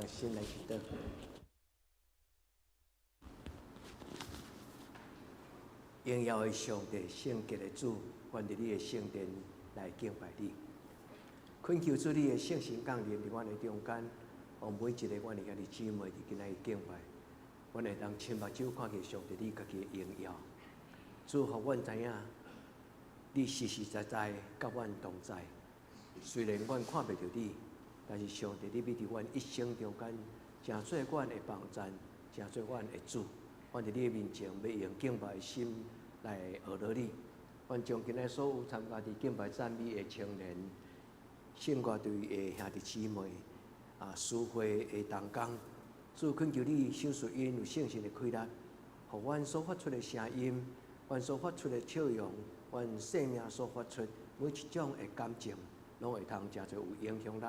同心來祈禱。榮耀的上帝，聖潔的主，阮佇你的聖殿來敬拜你。懇求主你的聖神降臨佇阮的中間，予每一个阮的兄弟姊妹佇今仔日敬拜，阮會當親目睭看見上帝你家己的榮耀。主，予阮知影，你實實在在佮阮同在。雖然阮看袂著你，但是上帝你欲佇阮一生中間，成做阮的幫贊，成做阮的主。阮佇你的面前，欲用敬拜的心來學落你。阮將今仔所有參加佇敬拜讚美的青年、聖歌隊的兄弟姊妹、司會的同工，主懇求你賞賜𪜶有聖神的氣力，予阮所發出的聲音，阮所發出的笑容，阮生命所發出每一種的感情，攏會通誠濟有影響力，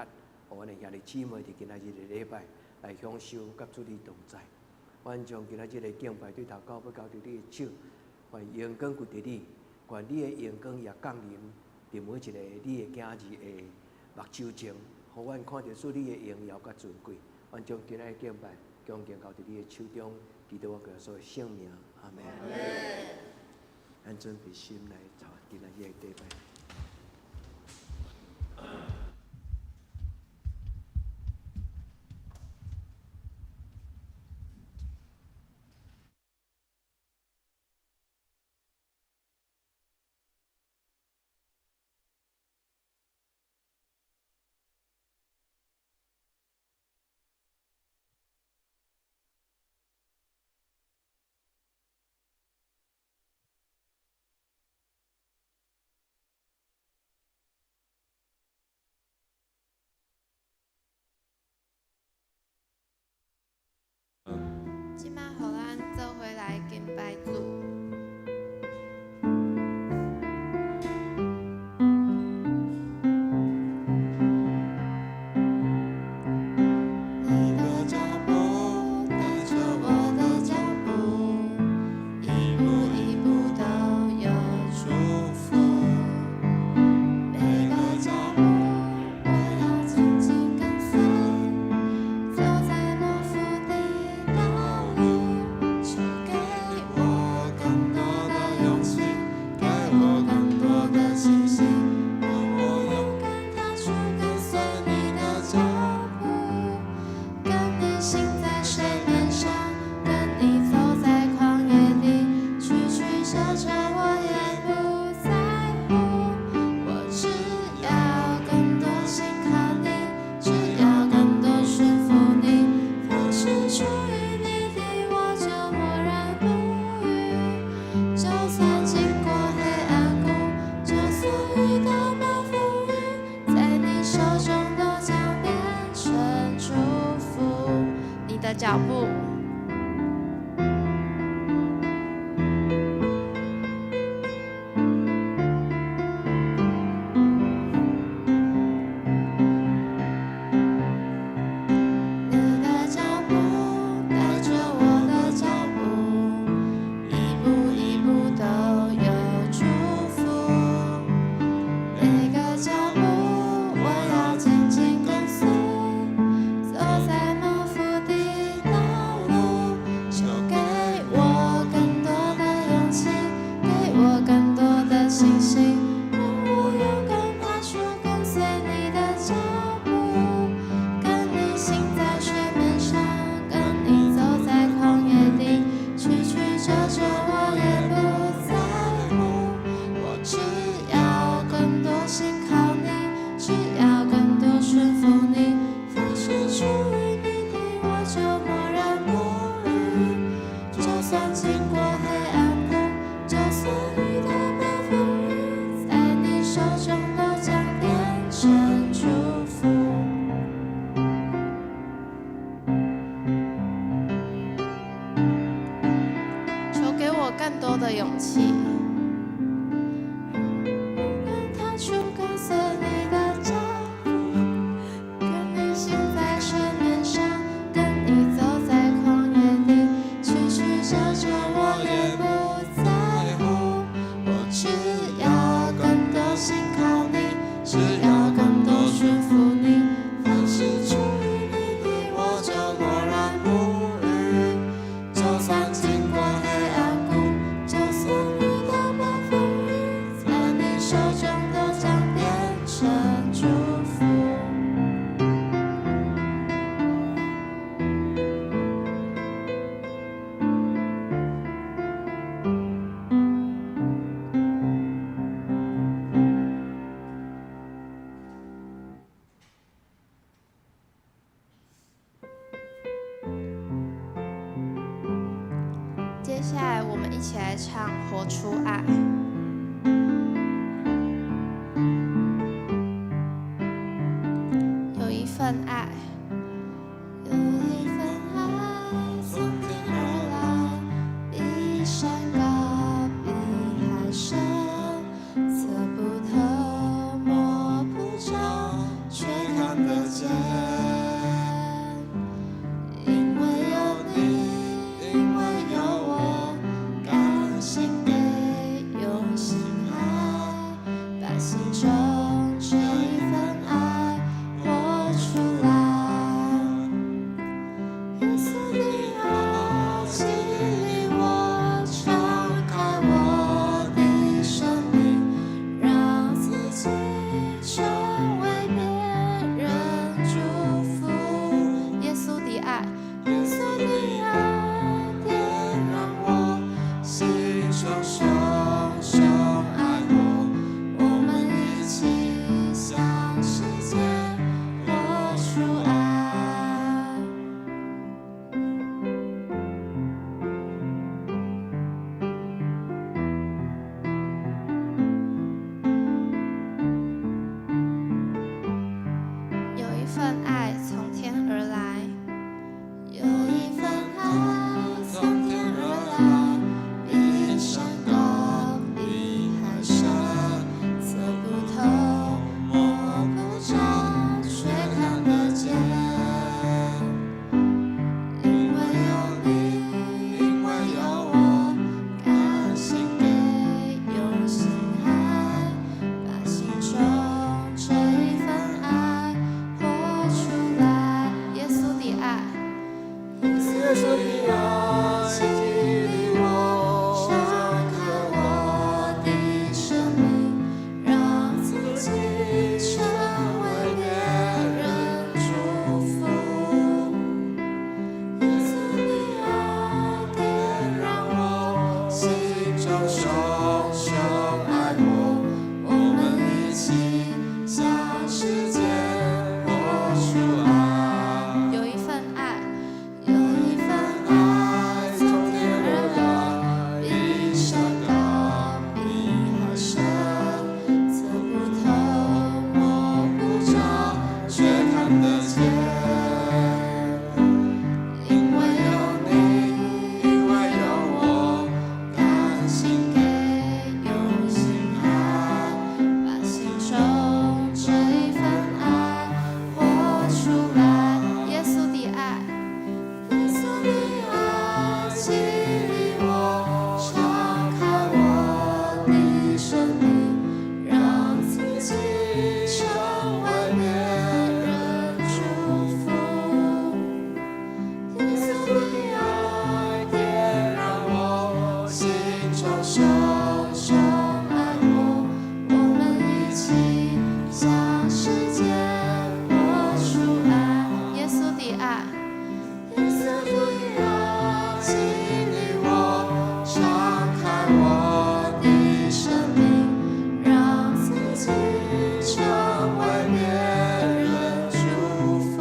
予阮的兄弟姊妹佇今仔日的禮拜來享受佮主你同在。阮將今仔日的敬拜對頭到尾交佇你的手，願榮光歸佇你，願你的榮光也降臨佇每一個你的囝兒的目睭前，予阮看著主你的榮耀佮尊貴。阮將今仔日敬拜恭敬交佇你的手中，祈禱我耶穌的聖名，阿門。咱準備心來頭今仔日的禮拜。這馬予咱做伙來敬拜主。你的腳步帶著我的腳步，一步一步都有祝福。每個腳步我要緊緊跟隨，走在蒙福的道路，求給我更多的勇氣，給我更多的信心，讓我勇敢踏出跟隨你的腳步。跟你行在水面上，跟你走在曠野裡，曲曲折折我也不在乎。我只要更多信靠你，只要更多順服你。凡是出於你的，我就默然不語。就算經過黑暗谷，就算遇到暴風雨，在你手中都將變成祝福。你的腳步。你的腳步帶著我的腳步，一步一步都有祝福。每個腳步我要緊緊跟隨，走在蒙福的道路，求給我更多的勇氣，給我更多的信心，讓我勇敢踏出跟隨你的腳步。跟你行在水面上，跟你走在曠野地，曲曲折折我也不在乎。我只要更多信靠你，只要更多順服你。凡是出於你的，我就默然不語。就算經過黑暗谷，就算遇到暴風雨，在你手中都將變成祝福。求給我更多的勇氣，勇敢踏出跟隨你的腳步，跟你行在水面上，跟你走在曠野地，曲曲折折我也不在乎。我只要更多信靠你，只要更多順服你。凡是出於你的，我就下來，我們一起來唱《活出愛》。有一份愛，有一份愛從天而來，比山高，比海深，測不透，摸不著，卻看得見。因為有你，因為有我，甘心給，用心愛，把心中這一份愛活出來。耶穌的愛激勵我，敞開我的生命，讓自己成為別人祝福。耶穌的愛，耶穌的愛點燃我心中熊熊愛火，我們一起向世界活出愛。有一份愛從天而來，有一份愛從天而來，比山高，比海深，測不透，摸不著，卻看得見。因為有你，因為有我，甘心給，用心愛，把心中這一份愛活出來。耶穌的愛，耶穌的愛激勵我，敞開我的生命，讓自己成為別人祝福。耶穌的愛點燃我心中熊熊愛火，我們一起向世界活出愛。有一份愛，有一份愛從天而來，比山高，比海深，測不透，摸不著，卻看得見。因為有你，因為有我，甘心給，用心愛，把心中這一份愛活出來。耶穌的愛，耶穌的愛激勵我，敞開我的生命，讓自己成為別人祝福。耶穌的愛點燃我心中熊熊愛火，我們一起向世界活出愛。耶穌的愛，耶穌的愛激勵我，敞開我的生命，讓自己成為別人祝福。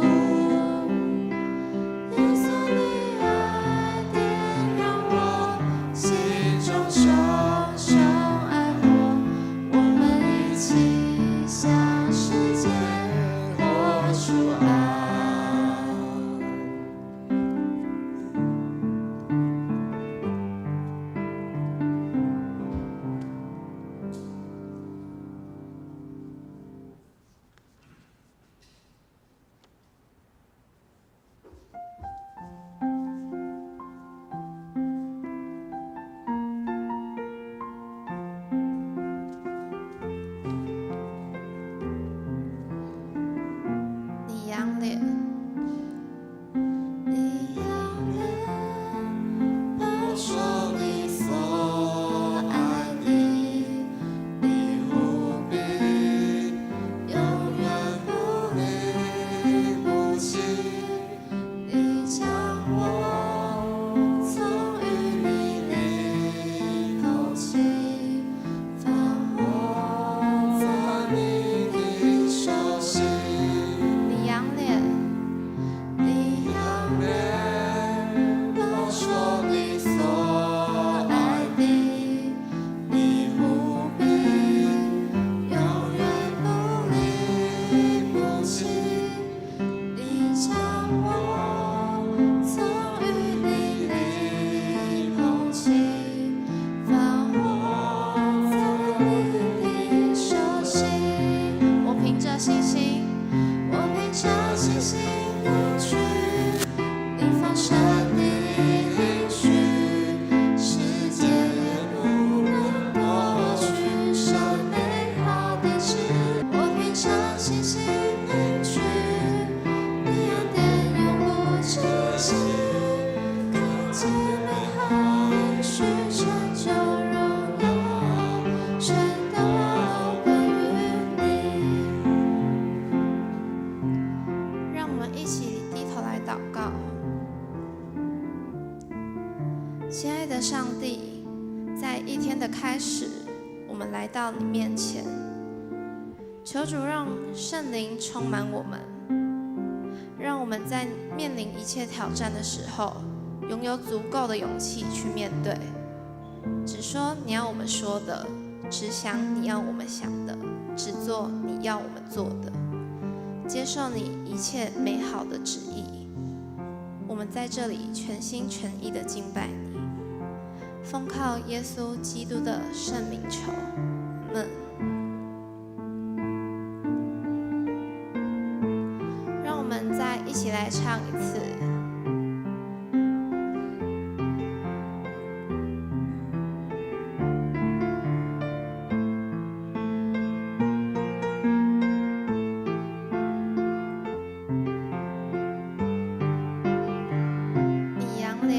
耶穌的愛點燃我心中熊熊愛火，我們一起向世界活出愛。許成就榮耀，全都歸於你。讓我們一起低頭來禱告。親愛的上帝，在一天的開始，我們來到你面前，求主讓聖靈充滿我們，讓我們在面臨一切挑戰的時候，擁有足夠的勇氣去面對。只說你要我們說的，只想你要我們想的，只做你要我們做的，接受你一切美好的旨意。我們在這裡全心全意的敬拜你，奉靠耶穌基督的聖名求，阿們。讓我們再一起來唱一次。你仰臉，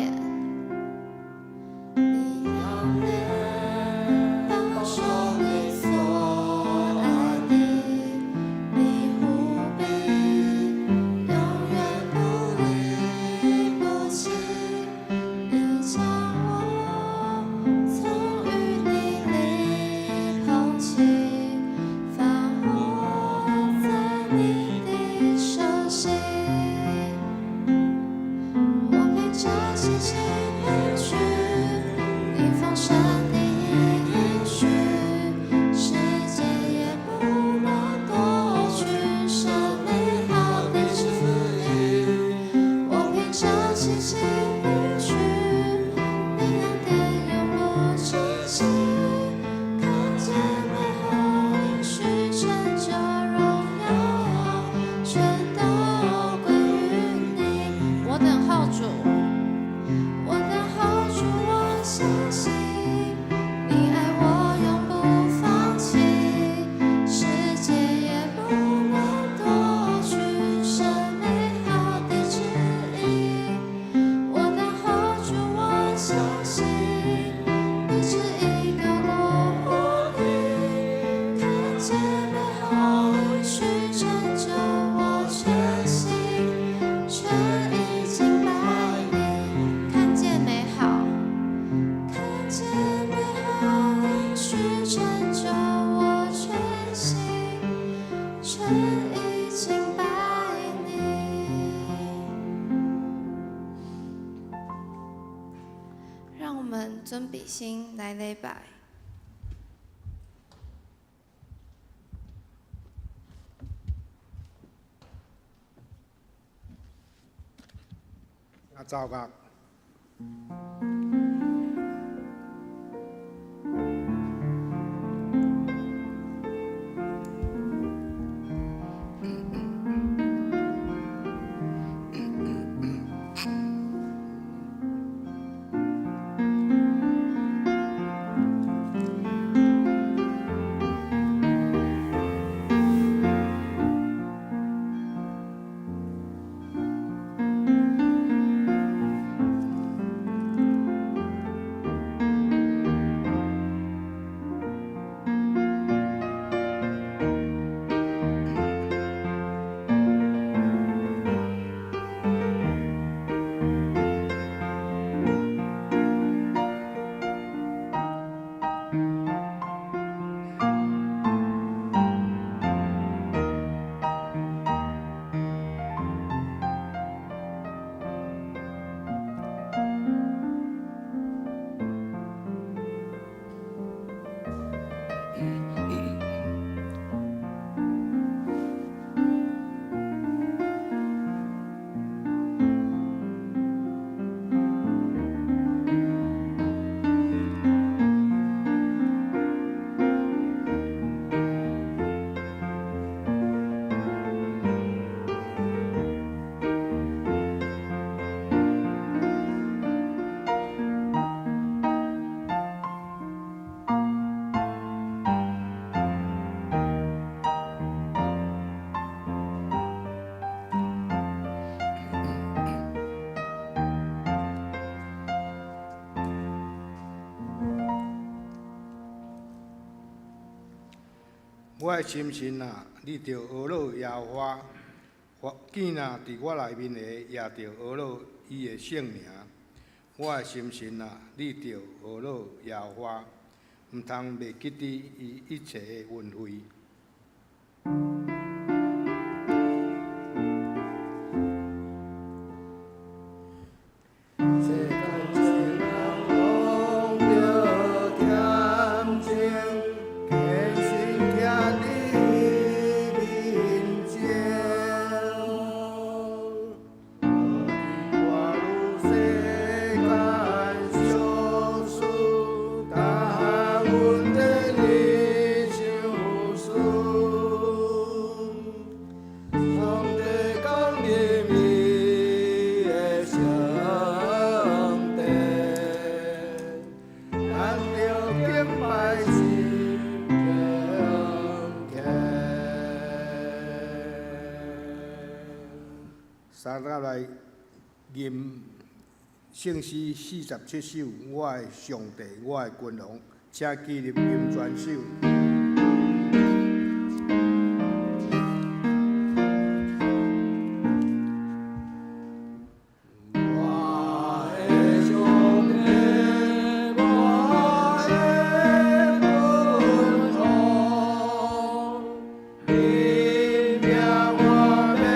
你仰臉，保守你所愛的，你護庇，永遠不離不棄。你將我從淤泥裡捧起，放我在你的手心。我憑著信心領取你豐盛的應許，世界也不能奪去神美好的旨意。我憑著信心領取你恩典永不止息，看見美好應許成就榮耀，全都歸於你。我等候主，我等候主，我相信你愛我永不放棄，世界也不能奪去神美好的旨意。我等候主，我相信你旨意高過我的，看見美好應許成就，我全心全意敬拜你。看見美好，看見美好應許成就，我全心全意敬拜你。讓我們準備心來禮拜。啊，奏樂。我的心神啊，你著呵咾耶和華；凡見若佇我內面的，也著呵咾伊的聖名。我的心神啊，你著呵咾耶和華，毋通袂記得伊一切的恩惠。世間情人攏著恬靜，虔誠徛佇面前。無論世間相思，但阮的你相思。上帝降臨伊的聖殿，咱著敬拜真敬虔。三甲來吟聖詩47首，我的上帝，我的君王，請起立吟全首。我的上帝，我的君王，你名我欲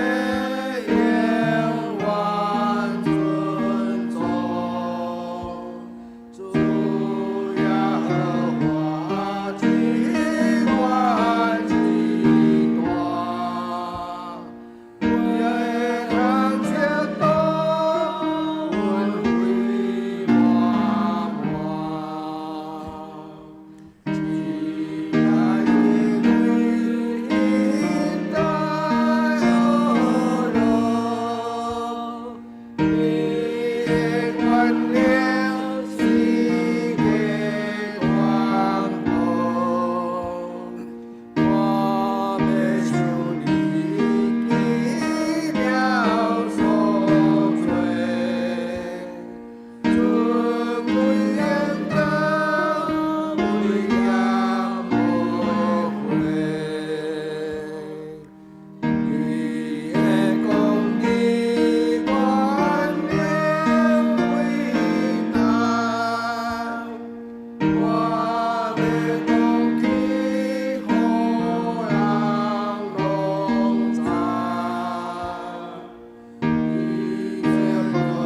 永遠尊崇。主耶和華至高至大，會通測度恩惠滿滿。只愛因為大呵咾，你的權能世界傳播。我欲想你奇妙所作，出門應當為業無悔。你的公義權能偉大，我欲講起予人攏知。你這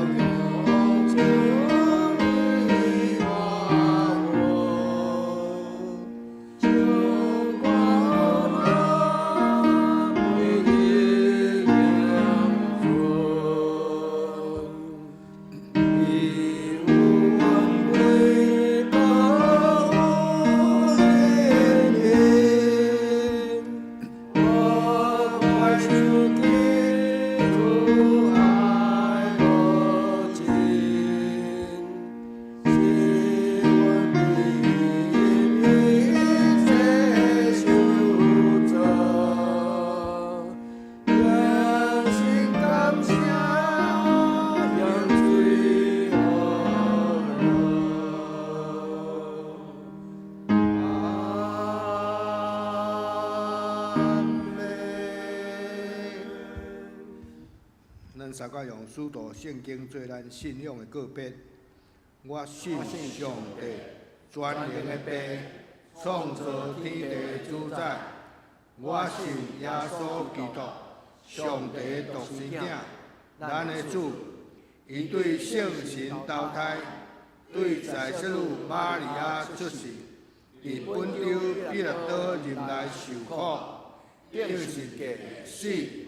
用主你我將光樂為你敬尊。伊有恩惠，閣有憐憫，我快手記主愛無盡，是阮比一切受造，用心感謝，用嘴呵咾。阿們。咱三個用使徒聖經做咱信仰的告別。我信上帝，全能的父，創造天地的主宰。我信耶穌基督，上帝的獨生囝，咱的主。伊對聖神投胎，對在聖女瑪利亞出世，佇本丟彼拉多任內受苦，釘十架死，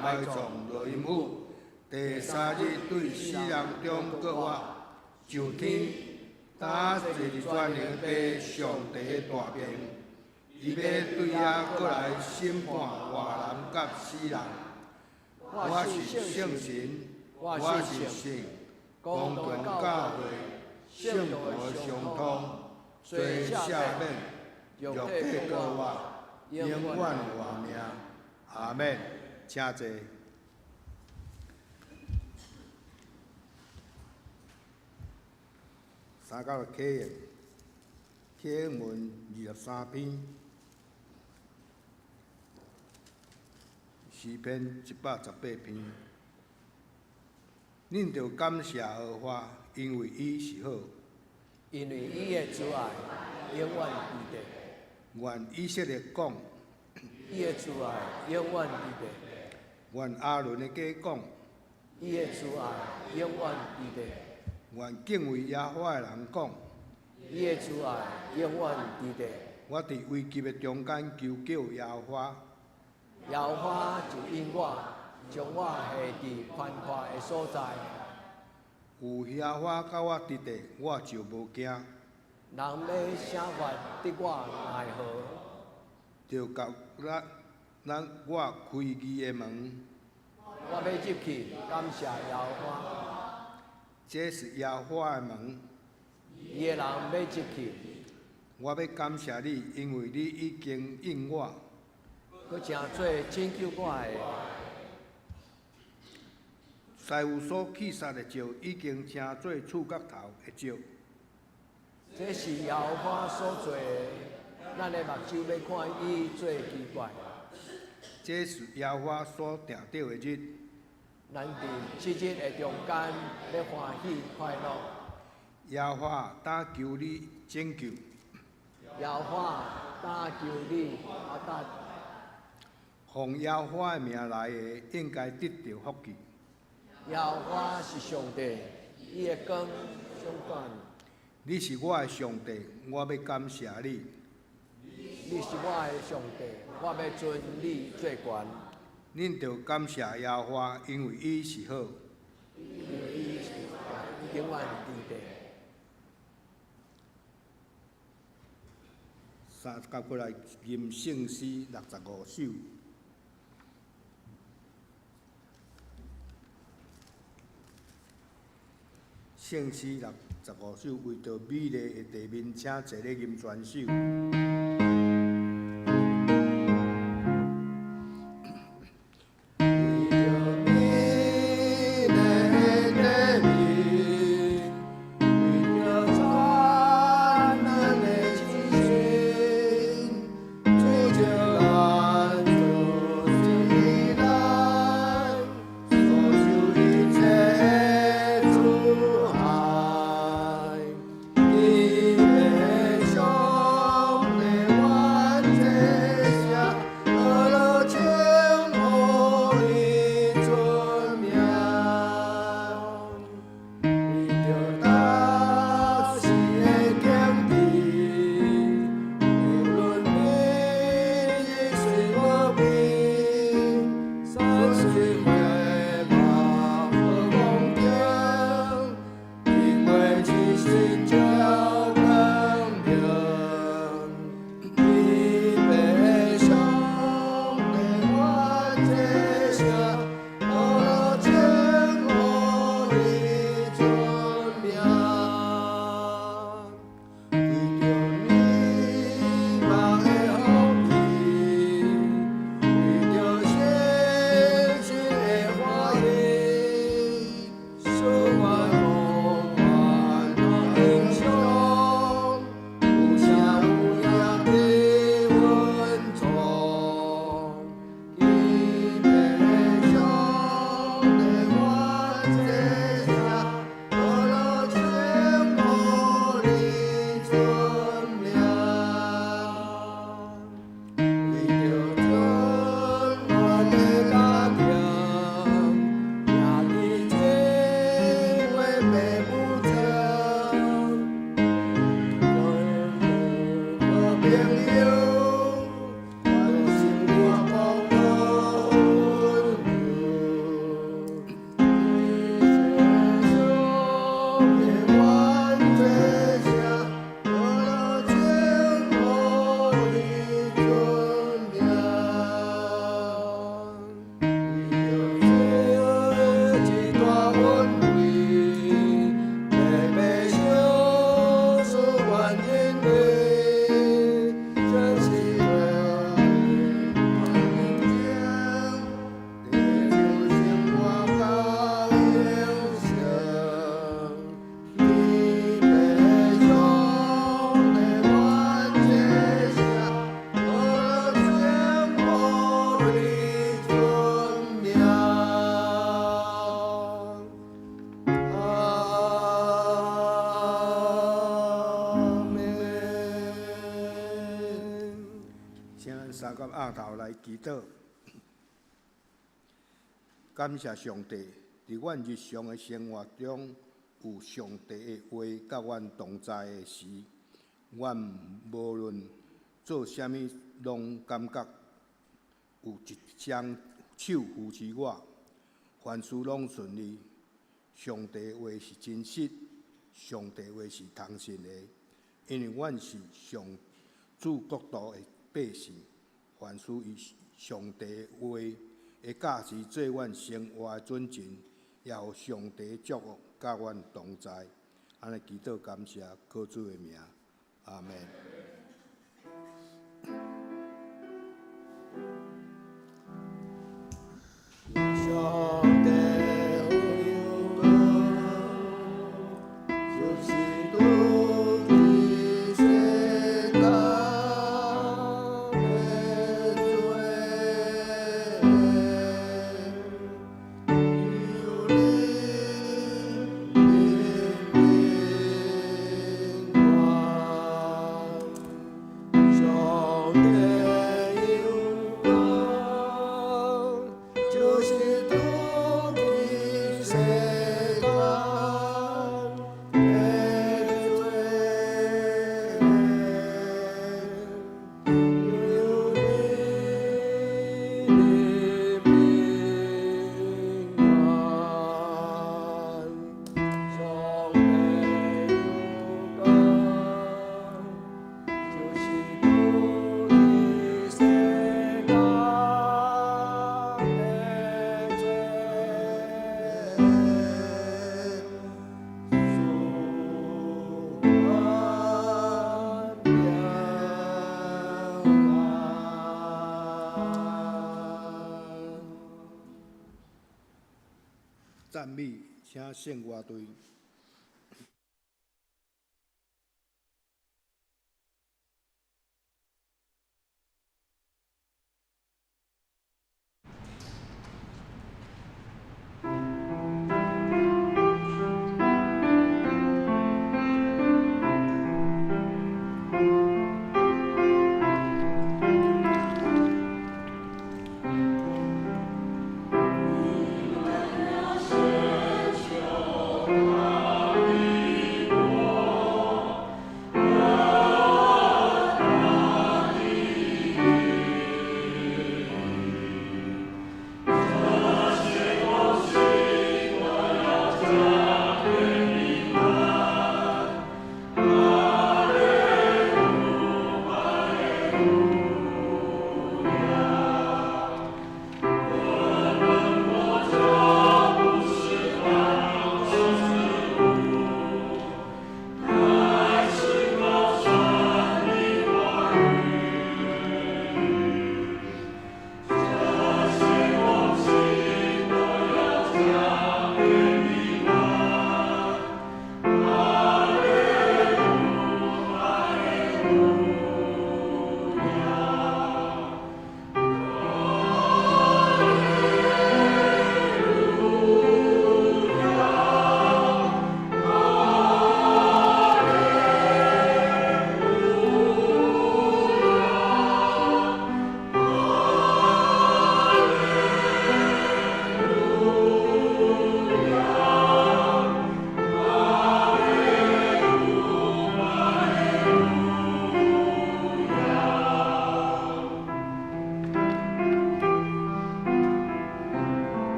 埋葬落陰府。第三日對死人中復活，上天，擔坐佇全能父上帝的大爿。伊欲對遐閣來審判活人佮死人。我信聖神，我信聖公傳教會，聖徒相通，罪赦免，肉體復活，永遠活命。阿們，請坐。三九的啟應，啟應文23篇。詩篇118篇。恁著感謝耶和華，因為伊是好。因為伊的慈愛永遠佇咧。願以色列講，伊的慈愛永遠佇咧。願亞倫的家講，伊的慈愛永遠佇咧。願敬畏耶和華的人講，伊的慈愛永遠佇咧。我佇危急的中間求叫耶和華，耶和華就應我，將我下佇寬闊的所在。有耶和華佮我佇咧，我就無驚。人欲設法得我奈何？著共咱咱我開義的門。我欲入去感謝耶和華。這是耶和華的門。義的人欲入去。我欲感謝你，因為你已經應我。閣成做拯救我的。師傅所棄殺的石，已經成做厝角頭的石。這是耶和華所做的，咱的目睭欲看伊做奇怪。這是耶和華所定的日。咱佇這日的中間欲歡喜快樂。耶和華當求你拯救。耶和華當求你啊當。奉耶和華的名來的，應該得著福氣。耶和華是上帝，伊的光掌管。你是我的上帝，我欲感謝你。你是我的上帝，我欲尊你做懸。恁著感謝耶和華，因為伊是好。因為伊是永遠佇咧。三甲過來吟聖詩65首。聖詩65首，為著美麗的地面，請坐咧吟全首。為著美麗的地面，為著全能的真神，主將萬祖以來，所受一切慈愛，你的上帝。佮額頭來祈禱。感謝上帝，佇阮日常的生活中，有上帝的話佮阮同在的時，阮無論做啥物，攏感覺有一雙手扶持我，凡事攏順利。上帝話是真實，上帝話是通信的，因為阮是上主國度的百姓，凡事以上帝話的價值做阮生活的準繩，也予上帝祝福佮阮同在。按呢祈禱感謝，靠主的名，阿們。上帝有光，就是拄佇世間的罪，求你憐憫我。上帝有光，就是拄佇世間的罪，求你憐憫我。上帝有光，就是拄佇世間的罪，恕阮平安。讚美，請聖樂隊。你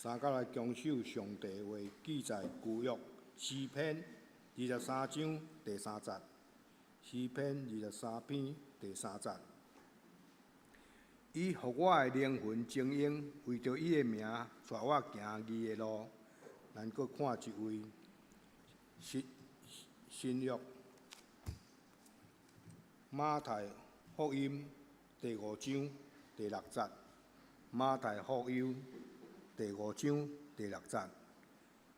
三甲來強守上帝話，記載舊約詩篇23章第3節。詩篇23篇第3節。伊予我的靈魂晶瑩，為著伊的名，帶我行義的路。咱閣看一位新約馬太福音第五章第六節。馬太福音第五章第六節。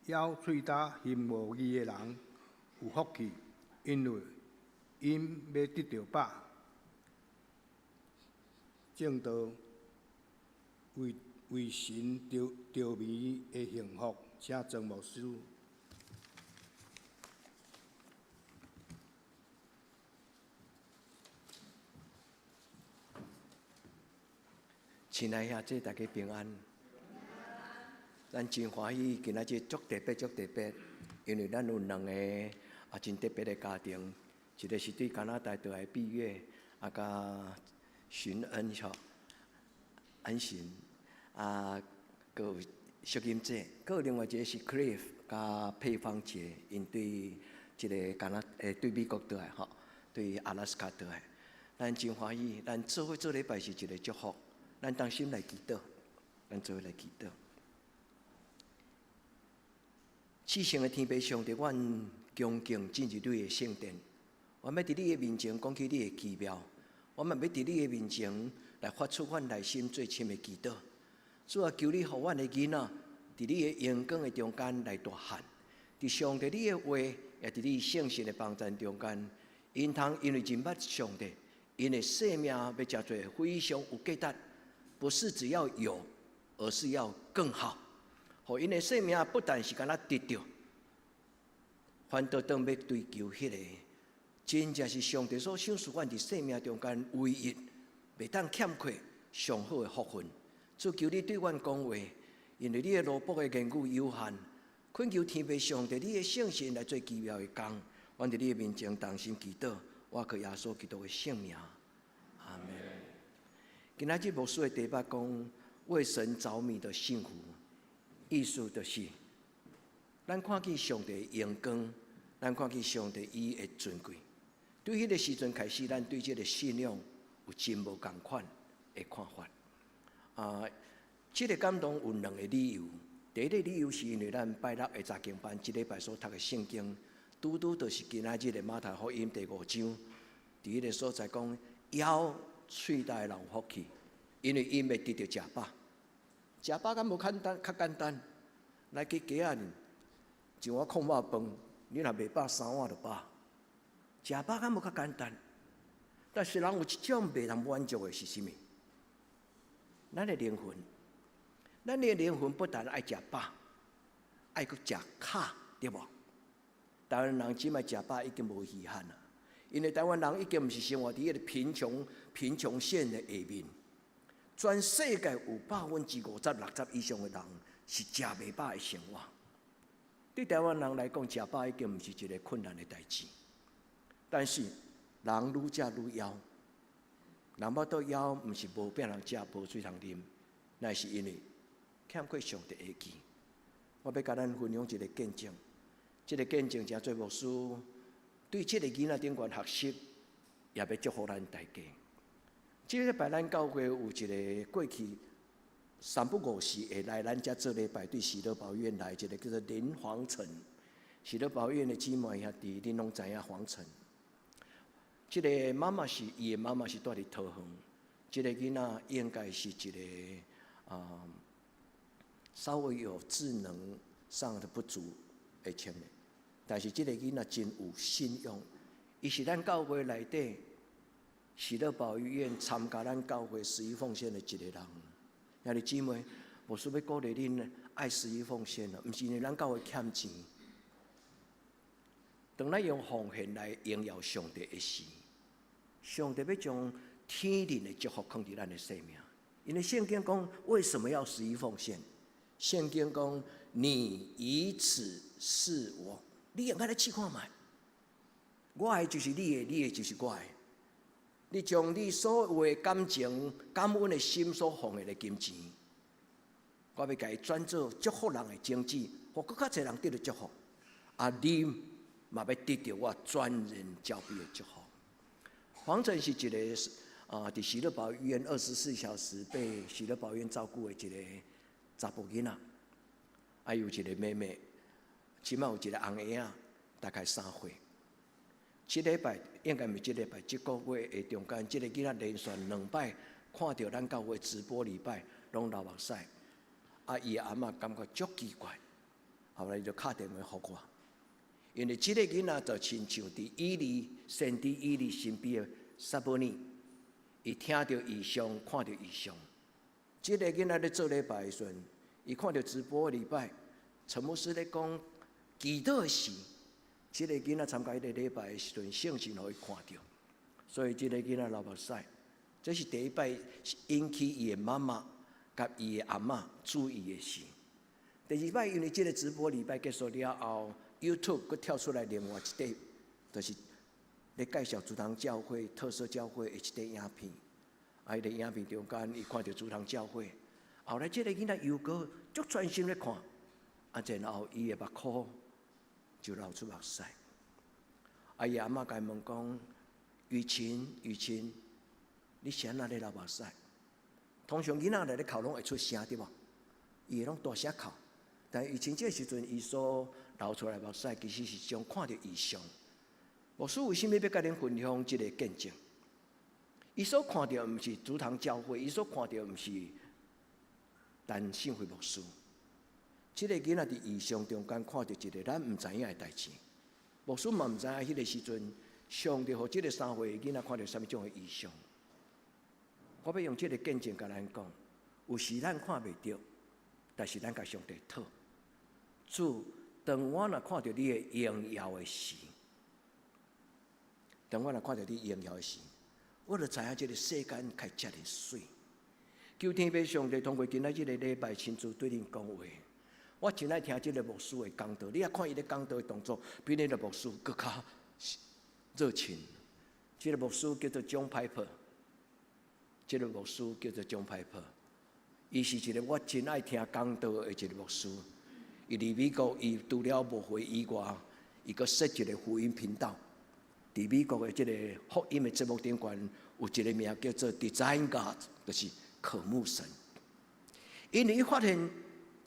枵喙焦行無義的人有福氣，因為𪜶欲得著飽。證道為神著迷的幸福，請莊牧師。親愛兄弟，大家平安。咱真歡喜，今仔日足特別，足特別，因為咱有兩個啊真特別的家庭，一個是對加拿大倒來畢業，啊佮尋恩吼，安神，啊，閣有淑金姐，閣有另外一個是 Cliff 佮佩芳姐，𪜶對這个加拿對美國倒來吼，對阿拉斯加倒來，咱真歡喜，咱做伙做禮拜是一個祝福，咱同心來祈禱，咱做伙來祈禱。至聖的天父上帝，阮恭敬進入你的聖殿，我欲佇你的面前講起你的奇妙，我嘛欲佇你的面前來發出阮內心最深的祈禱。主啊，求你予阮的囡仔佇你的榮光的中間來大漢，佇上帝你的話，也佇你聖神的幫贊中間，𪜶通因為認捌上帝，𪜶的生命欲成做非常有價值，不是只要有，而是要更好。予𪜶的生命不但是干焦得著，反倒當欲追求彼个真正是上帝所賞賜阮佇生命中間唯一袂當欠缺上好的福分。主求你對阮講話，因為你的奴僕的言語有限，懇求天父上帝你的聖神來做奇妙的工。阮佇你的面前同心祈禱，我靠耶穌基督的聖名，阿門。今仔日牧師的題目講為神著迷的幸福。意思就是，咱看見上帝的榮光，咱看見上帝伊的尊貴。對彼个時陣開始，咱對這个信仰有真無仝款的看法。啊，這个感動有兩个理由。第一个理由是因為咱拜六的查經班，這禮拜所讀的聖經，拄拄就是今仔日的馬太福音第五章，佇彼个所在講，枵喙焦的人有福氣，因為𪜶欲得著食飽。食飽敢無簡單？較簡單，來去街仔爾，一碗炕肉飯，你若袂飽，三碗就飽。食飽敢無較簡單？但是人有一種袂通滿足的是啥物？咱的靈魂，咱的靈魂不但愛食飽，愛閣食較，對無？台灣人這擺食飽已經無稀罕啦，因為台灣人已經毋是生活佇彼个貧窮線的下面。全世界有50-60%以上的人是食袂飽的生活。對台灣人來講，食飽已經毋是一个困難的代誌。但是人愈食愈枵，人腹肚枵，毋是無餅通食，無水通啉，乃是因為欠缺上帝的記。我欲共咱分享一个見證，這个見證誠做牧師對這个囡仔頂懸學習，也欲祝福咱大家。這禮拜咱教會有一个過去三不五時會來咱遮做禮拜，對喜樂保育院來一个叫做林黃成。喜樂保育院的姊妹兄弟，恁攏知影黃成。這个媽媽是伊的媽媽是住佇桃園，這个囡仔應該是一个稍微有智能上的不足的青年，但是這个囡仔真有信仰，伊是咱教會內底喜樂保育院參加咱教會十一奉獻的一個人。兄弟姊妹，牧師欲鼓勵恁愛十一奉獻啊，毋是因為咱教會欠錢。當咱用奉獻來榮耀上帝的時，上帝欲將天靈的祝福放佇咱的生命。因為聖經講，為什麼要十一奉獻？聖經講，你以此試我，你用按呢試看覓？我的就是你的，你的就是我的。你將你所有的感情、感恩的心所奉獻的金錢，我欲共伊轉做祝福人的種子，予閣較濟人得著祝福。啊，你嘛欲得著我全然交予的祝福。黃晨是一個啊，佇喜樂堡醫院24小時被喜樂堡醫院照顧的一個查埔囡仔，啊，有一個妹妹，這馬有一個尪仔，大概3歲。這禮拜應該毋是這禮拜，這個月的中間，這個囡仔連續兩擺看著咱教會直播禮拜，攏流目屎。啊，伊的阿嬤感覺足奇怪，後來就敲電話予我，因為這個囡仔就親像佇以利先知以利身邊的撒母耳，伊聽著異象，看著異象。這個囡仔咧做禮拜的時陣，伊看著直播禮拜，陳牧師咧講祈禱的時，這個囡仔參加彼個禮拜的時陣，聖神予伊看著，所以這個囡仔流目屎。這是第一擺引起伊的媽媽佮伊的阿嬤注意的事。第二擺，因為這個直播禮拜結束了後，YouTube 閣跳出來另外一塊，就是咧介紹竹塘教會特色教會的一塊影片。啊，彼個影片中間，伊看著竹塘教會。後來這個囡仔又閣足專心咧看，啊，然後伊的目箍就流出目屎。啊，伊阿嬤共伊問講：雨晴，雨晴，你是按怎咧流目屎？通常囡仔來咧哭攏會出聲對無？伊會攏大聲哭。但雨晴這個時陣，伊所流出來目屎，其實是將看著異象。牧師為啥物欲共恁分享這個見證？伊所看著毋是竹塘教會，伊所看著毋是陳信輝牧師。這個囡仔佇異象中間看著一個咱毋知影的代誌。牧師嘛毋知影彼個時陣，上帝予這個3歲的囡仔看著啥物種的異象。我欲用這個見證共咱講，有時咱看袂著，但是咱共上帝討。主，當我若看著你的榮耀的時，當我若看著你榮耀的時，我就知影這個世間較遮爾媠。求天父上帝通過今仔這個禮拜親自對恁講話。我真愛聽這個牧師的講道，你若看伊咧講道的動作，比恁的牧師閣較熱情。這個牧師叫做 John Piper，這個牧師叫做 John Piper，伊是一個我真愛聽講道的一個牧師。伊佇美國，伊除了牧會以外，伊閣設一個福音頻道。佇美國的這個福音的節目頂懸，有一個名叫做 Desiring God，就是渴慕神。因為伊發現，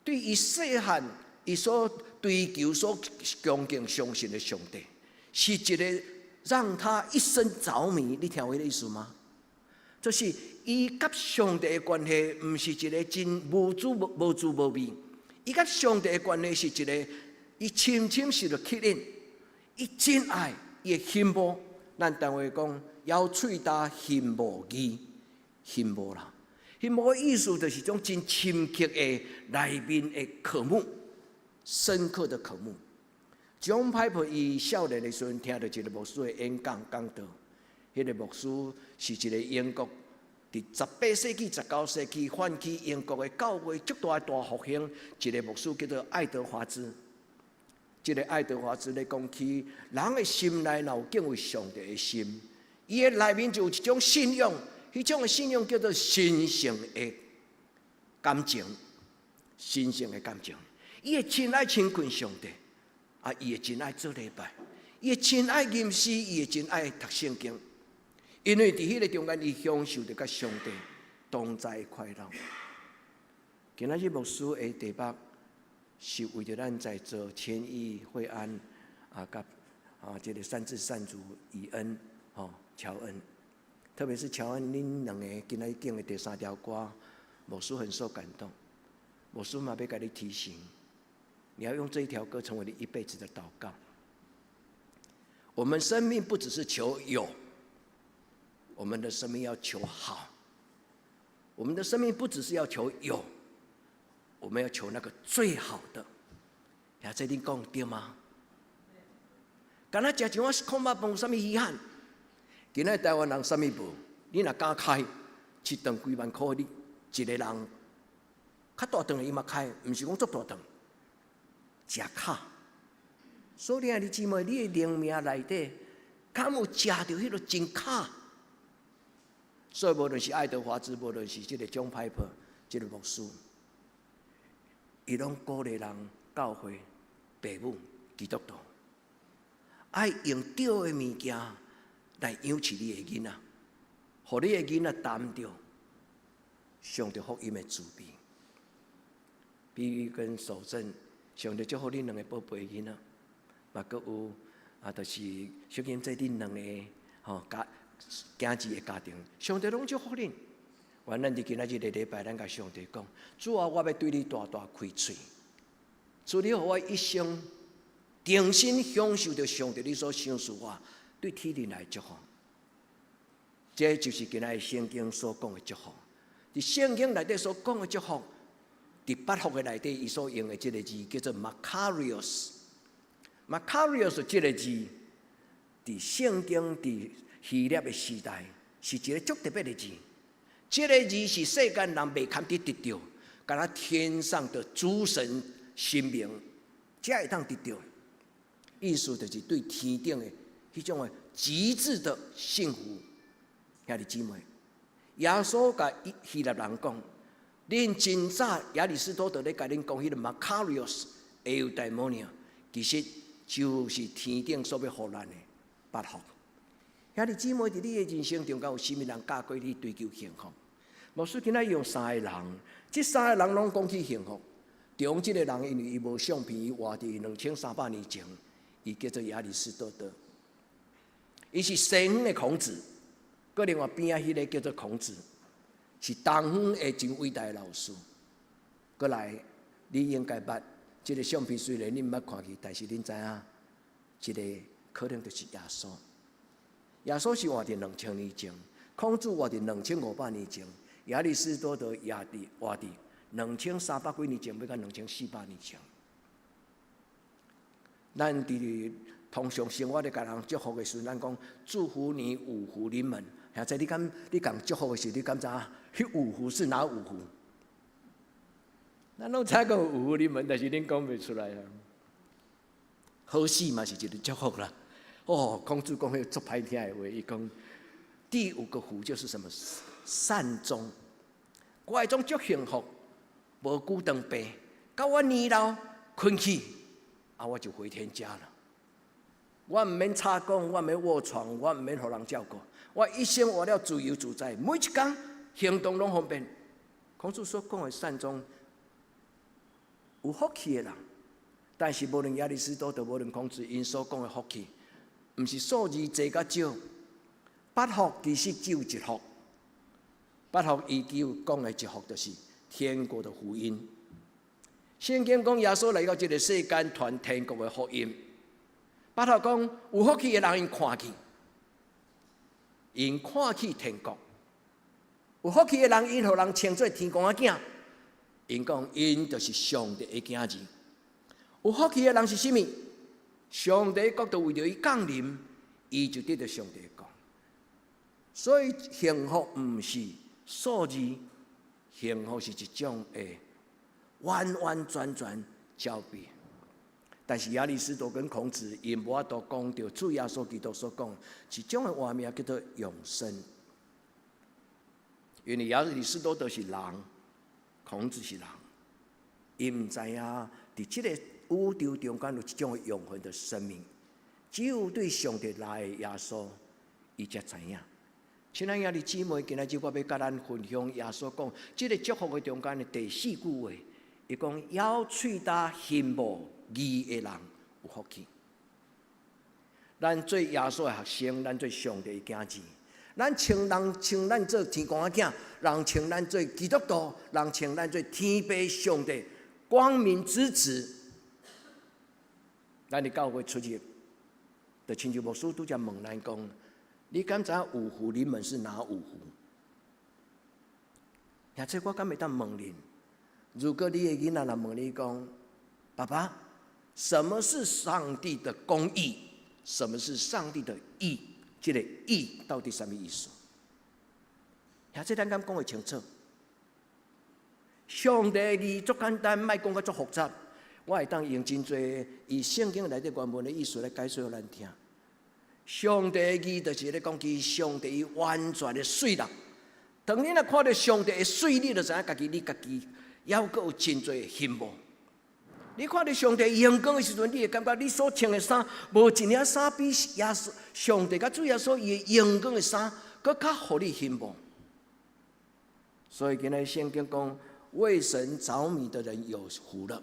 對伊細漢，伊所追求、所恭敬、相信的上帝，是一個讓他一生著迷。你聽有彼個意思嗎？就是伊佮上帝的關係，毋是一個真無滋無滋無味。伊佮上帝的關係是一個，伊深深受著吸引，伊真愛伊的欣慕。咱台話講，枵喙焦欣慕字，欣慕啦。欣慕的意思就是一種真深刻的內面的渴慕，深刻的渴慕。John Piper 伊少年的時陣，聽著一個牧師的演講講道，彼個牧師是一個英國佇18世紀、19世紀發起英國的教會足大的大復興，一個牧師叫做愛德華茲。這個愛德華茲咧講起，人的心內若有敬畏上帝的心，伊的內面就有一種信仰，彼種的信仰叫做神聖的感情，神聖的感情。伊會真愛親近上帝，啊，伊會真愛做禮拜，伊會真愛吟詩，伊會真愛讀聖經。因為佇彼個中間，伊享受著佮上帝同在的快樂。今仔日牧師的題目是為著咱在座千億惠安啊，佮啊這個善智善如以恩吼喬恩，特別是喬恩，恁兩个今仔日揀的第三條歌，牧師很受感動。牧師嘛欲共你提醒，你要用這一條歌成為你一輩子的禱告。我們生命不只是求有，我們的生命要求好。我們的生命不只是要求有，我們要求那個最好的。兄弟，恁講對嗎？敢若食一碗空肉飯有啥物稀罕？今仔台灣人啥物無？你若敢開一頓幾萬箍，你一個人較大頓的伊嘛開，毋是講足大頓，食卡。所以兄弟姊妹，你的靈命內底，敢有食著彼个真卡？所以無論是愛德華茲，無論是這個 John Piper 這個牧師，伊攏鼓勵人教會父母基督徒，愛用對的物件來養飼你的囡仔，予你的囡仔擔著上帝福音的滋味。比喻跟守正，上帝祝福恁兩个寶貝囡仔，嘛閣有啊，就是小金這恁兩個吼家囝兒的家庭，上帝攏祝福恁。願咱佇今仔日個禮拜，咱共上帝講：主啊，我欲對你大大開喙。主，你予我一生重新享受著上帝你所賞賜我對天靈來祝福。這就是今仔日聖經所講的祝福。佇聖經內底所講的祝福，佇八福的內底，伊所用的這个字叫做 Makarios。Makarios 這个字，佇聖經佇希臘的時代，是一个足特別的字。這个字是世間人袂堪得得著，敢若天上的諸神神明才會當得著。意思就是對天頂的彼種的極致的幸福。兄弟姊妹，耶穌共希臘人講：恁真早亞里士多德咧共恁講彼个 Makarios eudaimonia，其實就是天頂所欲予咱的八福。兄弟姊妹，佇你的人生中間有啥物人教過你追求幸福？牧師今仔用三个人，這三个人攏講起幸福。中這个人因為伊無相片，伊活佇2300年前，伊叫做亞里士多德，伊是西方的孔子。閣另外邊仔彼个叫做孔子，是東方的真偉大的老師。閣來，你應該捌這個相片，雖然你毋捌看去，但是恁知影，這個可能就是耶穌。耶穌是活佇2000年前，孔子活佇2500年前，亞里士多德也佇活佇2300幾年前，欲到2400年前。咱佇通常生活咧，共人祝福的時陣，咱講祝福你五福臨門。現在你敢你共祝福的時，你敢知影？彼五福是哪五福？咱攏知講五福臨門，但是恁講袂出來啊。好死嘛是一个祝福啦。哦，孔子講彼個足歹聽的話，伊講第五個福就是什麼？善終。我會總足幸福，無久當病，到我年老睏去，啊，我就回天家了。我毋免插管，我毋免臥床，我毋免予人照顧，我一生活了自由自在，每一工行動攏方便。孔子所講的善終，有福氣的人，但是無論亞里士多德，無論孔子，𪜶所講的福氣，毋是數字濟佮少。八福其實只有一福，八福伊只有講的一福，就是天國的福音。聖經講耶穌來到這個世間傳天國的福音。八福講有福氣的人，𪜶看見，𪜶看見天國；有福氣的人，𪜶予人稱做天公仔囝，𪜶講𪜶就是上帝的囝兒。有福氣的人是啥物？上帝國度為著伊降臨，伊就得著上帝的國。所以幸福毋是數字，幸福是一種的完完全全交俾。但是亞里士多跟孔子𪜶無法度講著主耶穌基督所講，一種的活命叫做永生。因為亞里士多德是人，孔子是人，𪜶毋知影佇這個宇宙中間有一種永恆的生命，只有對上帝來的耶穌，伊才知影。親愛的姊妹，今仔日我欲共咱分享耶穌講，這个祝福的中間的第四句話，伊講枵喙焦欣慕義的人有福氣。咱做耶穌的學生，咱做上帝的囝兒，咱稱人稱咱做天公仔囝，人稱咱做基督徒，人稱咱做天父上帝光明之子。咱佇教會出入，就親像牧師拄才問咱講：你敢知影五福臨門是哪五福？而且我敢會當問恁：如果你的囡仔若問你講，爸爸，什麼是上帝的公義？什麼是上帝的義？這个義到底啥物意思？而且咱敢講會清楚？上帝的義足簡單，莫講甲足複雜。我會當用真濟以聖經內底原文的意思來解說予咱聽。上帝的義就是咧講，其上帝伊完全的媠律。當你若看著上帝的媠，你就知影家己你家己猶閣有真濟的欣慕。你看著上帝榮光的時陣，你會感覺你所穿的衫，無一領衫比耶穌上帝佮主耶穌伊的榮光的衫，閣較予你欣慕。所以今仔聖經講，為神著迷的人有福了。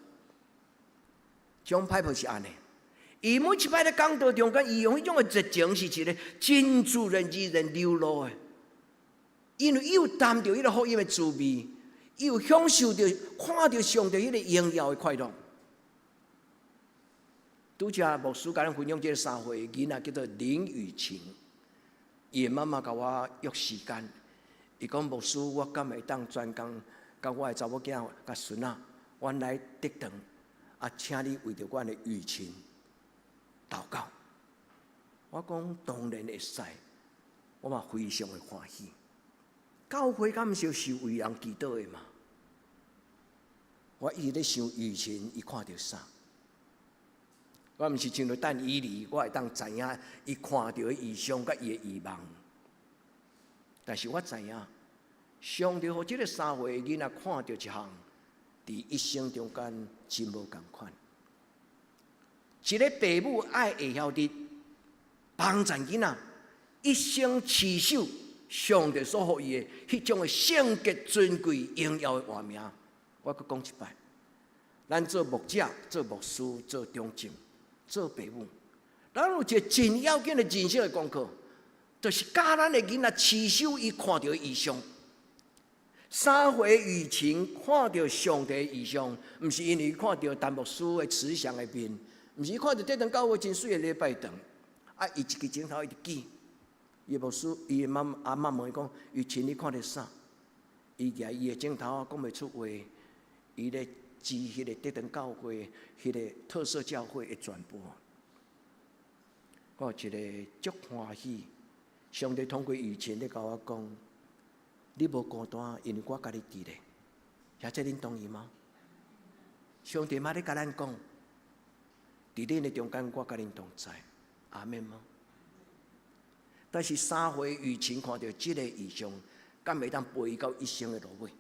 John Piper 是按呢，伊每一擺咧講道中間，伊用彼種的熱情是一个真自然而然流露的，因為伊有擔著彼个福音的滋味，伊有享受著看著上帝彼个榮耀的快樂。拄才牧師共咱分享這个3歲囡仔叫做林雨晴，伊的媽媽共我約時間，伊講牧師，我敢會當專工，佮我的查某囝佮孫仔，阮來德堂，啊，請你為著阮的雨晴禱告。我講當然會使，我嘛非常的歡喜。教會敢毋是是為人祈禱的嘛？我一直咧想雨晴，伊看著啥？我毋是像著但以理，我會當知影伊看著的異象佮伊的異夢。但是我知影，上帝予這个3歲囡仔看著一項，佇一生中間真無仝款。一个爸母愛會曉得幫贊囡仔一生持守上帝所予伊的彼種的聖潔、尊貴、榮耀的活名。我閣講一擺，咱做牧者、做牧師、做長執、做爸母，咱有一个真要緊的人生的功課，就是教咱的囡仔持守伊看著的異象。3歲雨晴看著上帝異象，毋是因為看著陳牧師的慈祥的面，毋是看著這間教會真媠的禮拜堂，啊，伊一支指頭一直記。伊牧師，伊的媽阿嬤問伊講：雨晴，你看著啥？伊舉伊的指頭講袂出話，伊咧指彼个德堂教會彼个特色教會的傳播。我有一个足歡喜，上帝通過雨晴咧共我講：你無孤單，因為我佮你佇咧。遐這恁同意嗎？上帝嘛咧共咱講，佇恁的中間，我佮恁同在。阿們嗎？但是3歲雨晴看著這个異象，敢會當陪伊到一生的落尾？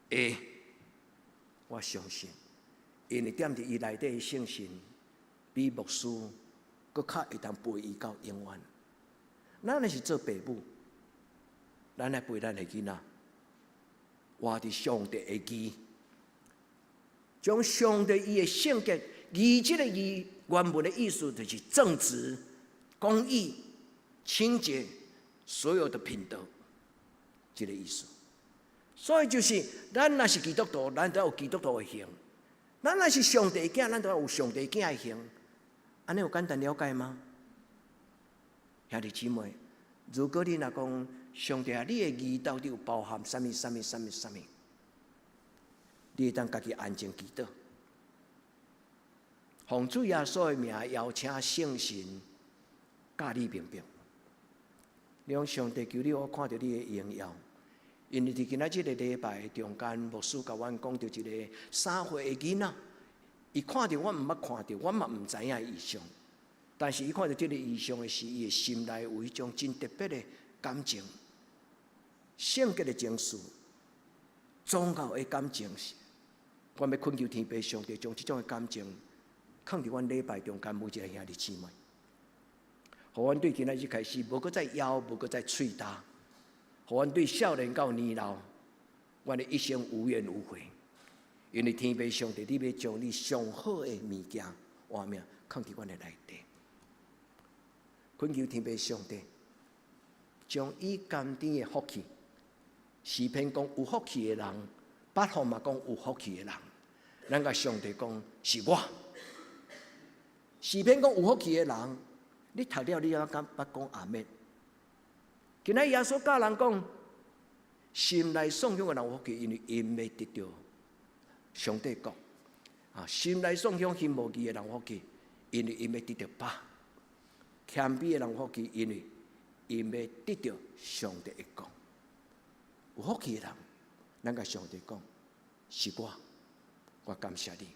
會，我相信，因為踮佇伊內底的聖神，比牧師閣較會當陪伊到永遠。咱若是做爸母，咱來陪咱的囡仔，活佇上帝的義，將上帝伊的聖潔，義這个義原文的意思就是正直、公義、清潔，所有的品德，這个意思。所以就是，咱若是基督徒，咱就有基督徒的行；咱若是上帝囝，咱就有上帝囝的行。按呢有簡單了解嗎？兄弟姊妹，如果你若講上帝啊，你的義到底有包含啥物、啥物、啥物、啥物？你會當家己安靜祈禱，奉主耶穌的名邀請聖神教你明白。你講上帝求你，我看著你的榮耀。因為佇今仔這个禮拜中間，牧師共阮講著一个3歲的囡仔，伊看著我毋捌看著，我嘛毋知影異象。但是伊看著這个異象的時，伊的心內有彼種真特別的感情，聖潔的情緒，宗教的感情是。我欲懇求天父上帝將這種的感情，放佇阮禮拜中間每一个兄弟姊妹，予阮對今仔日開始，無閣再枵，無閣再喙焦。予阮對少年到年老，阮的一生無怨無悔。因為天父上帝，你欲將你上好的物件、活命，放佇阮的內底。懇求天父上帝，將伊甘甜的福氣，詩篇講有福氣的人，八福嘛講有福氣的人，咱共上帝講是我。詩篇講有福氣的人，你讀了你猶敢捌講阿們？今仔耶穌教人講，心內喪胸的人有福氣，因為𪜶欲得著上帝國。啊，心內喪胸行無義的人有福氣，因為𪜶欲得著飽。謙卑的人有福氣，因為𪜶欲得著上帝的國。有福氣的人，咱共上帝講，是我，我感謝你。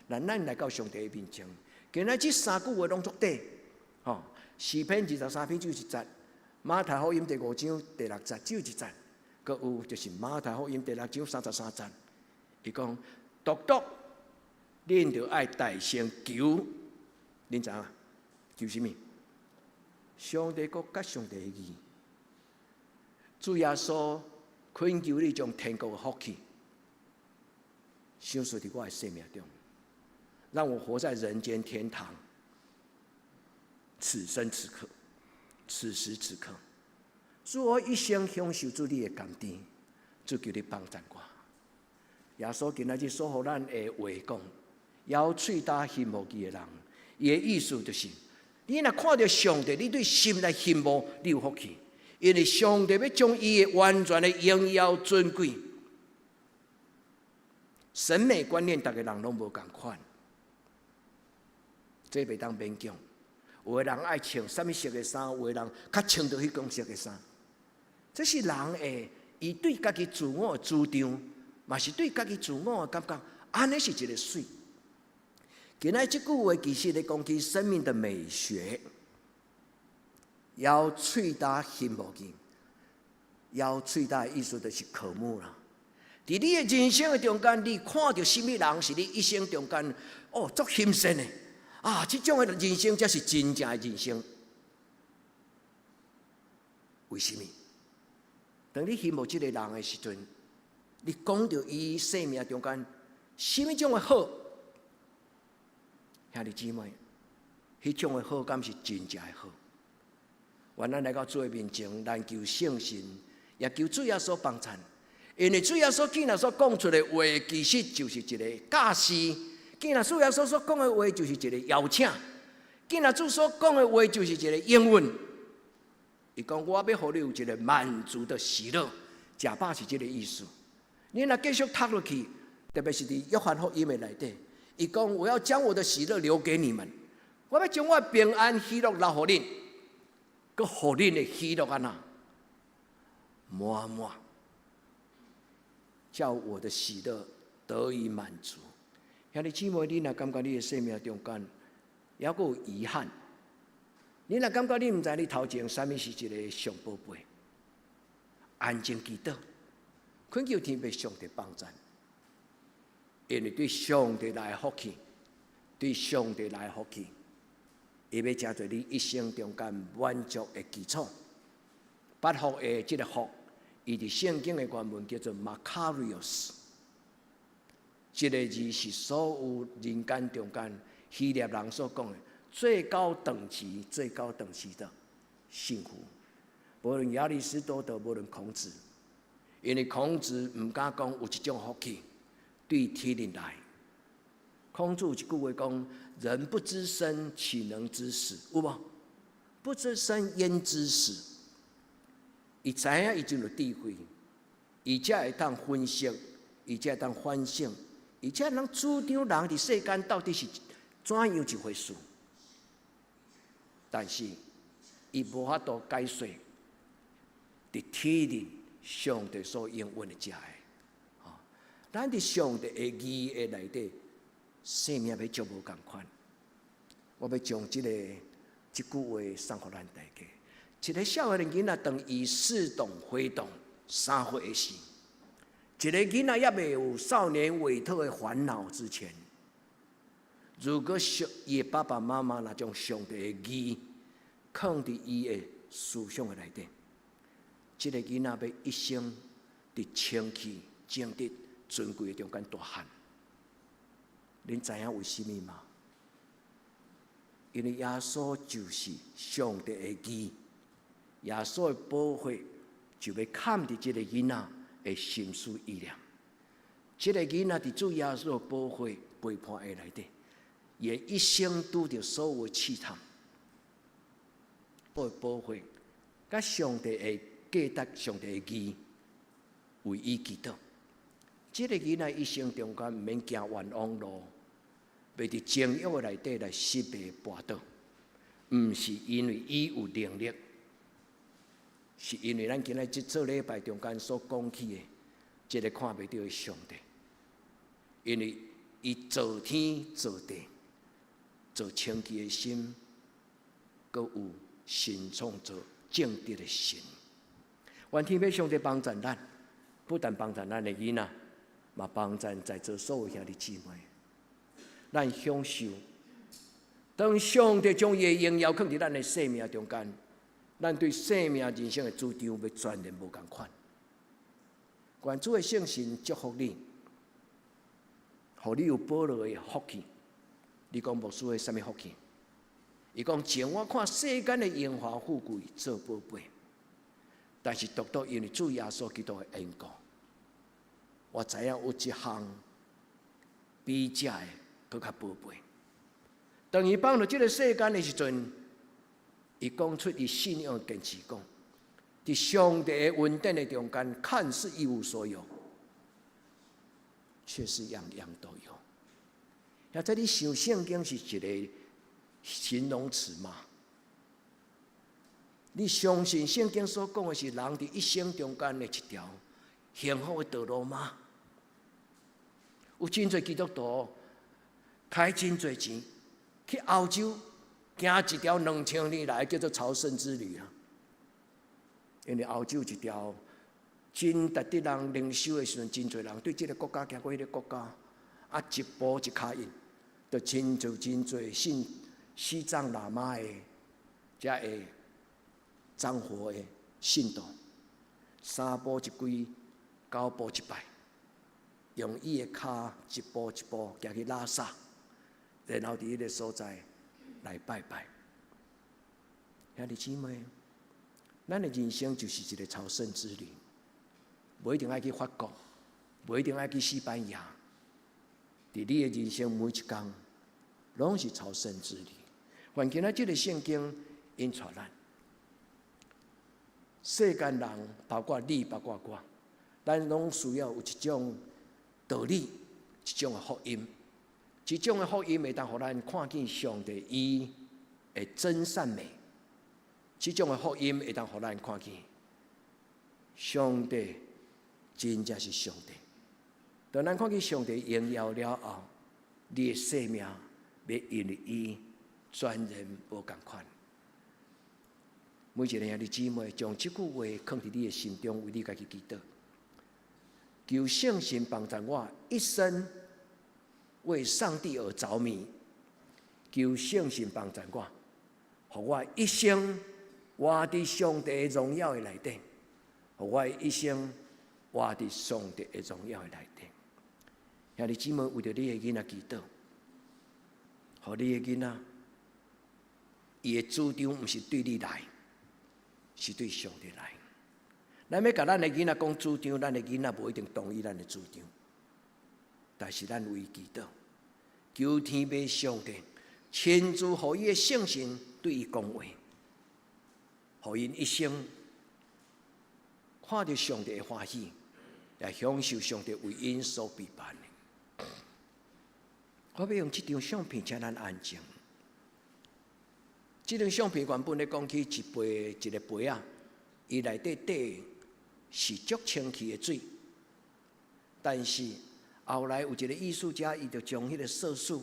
咱咱來到上帝的面前，今仔這三句話攏足短，吼，詩篇23篇只有一節，馬太福音第五章第六節只有一節，閣有就是馬太福音第六章33節，伊講獨獨恁著愛大聲求，恁知影？求啥物？上帝國佮上帝的義。主耶穌懇求你將天國的福氣，賞賜佇我的生命中，讓我活在人間天堂。此生此刻，此時此刻，主，我一生享受主你的甘甜，主，求你幫贊我。耶穌今仔日所予咱的話講，枵喙焦欣慕伊的人，伊的意思就是，你若看著上帝，你對心內欣慕，你有福氣，因為上帝欲將伊的完全的榮耀尊貴，審美觀念，逐个人攏無仝款，這袂當勉強。有的人愛穿啥物色的衫，有的人較穿著彼種色的衫。這是人的，伊對家己自我的主張，嘛是對家己自我的感覺，按呢是一个媠。今仔這句話其實咧講起生命的美學，枵喙焦欣慕伊，枵喙焦的意思就是渴慕啦。佇你的人生的中間，你看著啥物人是你一生中間哦，足欣羨的啊！這種的人生才是真正的人生。為什麼？當你欣慕這個人的時陣，你講著伊生命中間啥物種的好，兄弟姊妹，彼種的好敢是真正的好？願咱來到主的面前，咱求聖神，也求主耶穌幫贊。因為主耶穌既然所講出的話，其實就是一个教示；既然主耶穌所講的話，就是一个邀請；既然主所講的話，就是一个應允。伊講，我欲予你有一个滿足的喜樂，食飽是這个意思。你若繼續讀落去，特別是佇約翰福音的內底，伊講，我要將我的喜樂留給你們，我欲將我的平安喜樂留予恁，閣予恁的喜樂按怎滿滿，叫我的喜樂得以滿足。兄弟姊妹，你若感覺你的生命中間猶閣有遺憾，你若感覺你毋知你頭前啥物是一个上寶貝，安靜祈禱，懇求天父上帝幫贊，因為對上帝來福氣，對上帝來福氣，伊欲成做你一生中間滿足的基礎。八福的這个福，伊佇聖經的原文叫做 Makarios，這个字是所有人間中間希臘人所講的最高等級、最高等級的幸福。無論亞里士多德，無論孔子，因為孔子毋敢講有一種福氣對天靈來。孔子有一句話講：人不知生，豈能知死？有無？不知生，焉知死？伊知影伊真有智慧，伊才會當分析，伊才會當反省，伊才能主張人佇世間到底是怎樣一回事。但是，伊無法度解說佇天靈上帝所應允的這个。咱佇上帝的義的內底，生命欲足無仝款。我欲將這句話送予咱大家。一个少年囡仔，當伊似懂非懂3歲的時，一个囡仔猶未有少年偉特的煩惱之前，如果上伊的爸爸媽媽若將上帝的義囥佇伊的思想的內底，這个囡仔欲一生佇清氣、正直、尊貴的中間大漢。恁知影為啥物嗎？因為耶穌就是上帝的義。耶穌的寶血就欲崁佇這个囡仔的心思意念。這个囡仔佇主耶穌的寶血陪伴的內底，伊一生拄著所有的試探，寶血佮上帝的價值、上帝的義為伊祈禱。這个囡仔一生中間毋免行冤枉路，袂佇情欲的內底來失敗跋倒，毋是因為伊有能力。是因為咱今仔這做禮拜中間所講起的，這个看袂著的上帝，因為伊造天造地，造清氣的心，閣有新創造正直的神。願天父上帝幫贊咱，不但幫贊咱的囡仔，嘛幫贊在座所有兄弟姊妹。咱享受。當上帝將伊的榮耀囥佇咱的生命中間，咱對生命人生的主張欲全然無仝款。願主的聖神祝福你，予你有保羅的福氣。你講牧師的啥物福氣？伊講前我看世間的榮華富貴做寶貝，但是獨獨因為主耶穌基督的緣故，我知影有一項比這個閣較寶貝。當伊放落這个世間的時陣，伊講出伊信仰的堅持，講佇上帝的恩典的中間，看似一無所有，卻是樣樣都有。或者你想聖經是一個形容詞嗎？你相信聖經所講的是人佇一生中間的一條幸福的道路嗎？有真濟基督徒開真濟錢去歐洲行一條2000年來叫做朝聖之旅啊！因為歐洲一條真值得人靈修的時陣，真濟人對這个國家行過彼个國家，啊，一步一跤印，就親像真濟信西藏喇嘛的遮個藏佛的信徒，三步一跪，九步一拜，用伊的跤一步一步行去拉薩，然後佇彼个所在來拜拜。兄弟姊妹，咱的人生就是一個朝聖之旅，無一定愛去法國，無一定愛去西班牙。佇你的人生每一工，攏是朝聖之旅。願今仔這个聖經引帶咱，世間人，包括你，包括我，咱攏需要有一種道理，一種的福音，這種的福音會當予咱看見上帝伊的真善美，這種的福音會當予咱看見上帝真正是上帝。當咱看見上帝榮耀了後，你的生命欲因為伊全然無仝款。每一个兄弟姊妹，將這句話囥佇你的心中，為你家己祈禱。求聖神幫助我一生為上帝而着迷。求聖神幫助我，予我一生活佇上帝榮耀的內底，予我一生活佇上帝的榮耀的內底。兄弟姊妹，為著你的囡仔祈禱，予你的囡仔，伊的主張毋是對你來，是對上帝來。咱欲共咱的囡仔講主張，咱的囡仔無一定同意咱的主張，但是咱為伊祈禱，求天父上帝親自予伊的聖神對伊講話，予𪜶一生看著上帝的歡喜，來享受上帝為𪜶所備辦的。我欲用這張相片，請咱安靜。這張相片原本咧講起一杯一个杯仔，伊內底底是足清氣的水，但是後來有一個藝術家，伊就將彼个色素，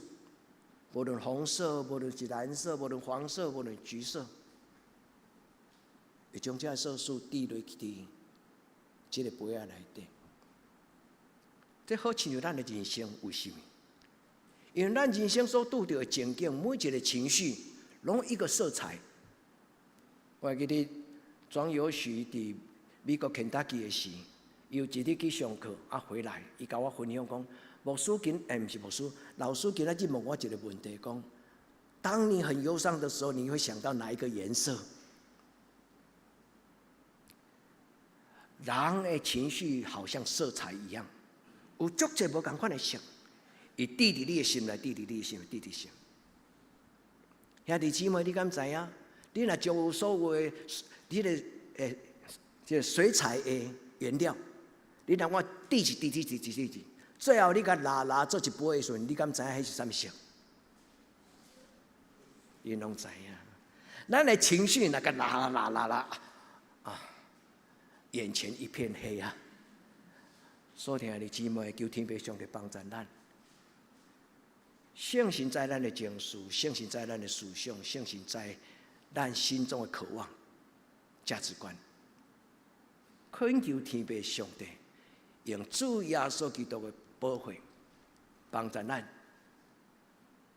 無論紅色，無論是藍色，無論黃色，無論橘色，伊將這个色素滴落去佇這个杯仔內底。這好親像咱的人生，為啥物？因為咱人生所拄著的情景，每一个情緒，攏一個色彩。我還記得莊有許佇美國肯塔基的時，伊有一日去上課，啊回來，伊共我分享講，牧師今，欸，毋是牧師，老師今仔日問我一個問題，講，當你很憂傷的時候，你會想到哪一個顏色？人的情緒好像色彩一樣，有足濟無仝款的色，伊佇佇你的心內，佇佇你的心，佇佇心。兄弟姊妹，你敢知影？你若將所有的彼个這个水彩的原料，你讓我滴一滴、滴一滴、滴一滴，最後你共拉拉做一杯的時陣，你敢知影彼是啥物色？𪜶攏知影。咱的情緒若共拉拉拉拉啊，眼前一片黑啊！所以兄弟姊妹，求天父上帝幫助咱。聖神在咱的情緒，聖神在咱的思想，聖神在咱心中的渴望、價值觀。懇求天父上帝用主耶穌基督的寶血幫助咱。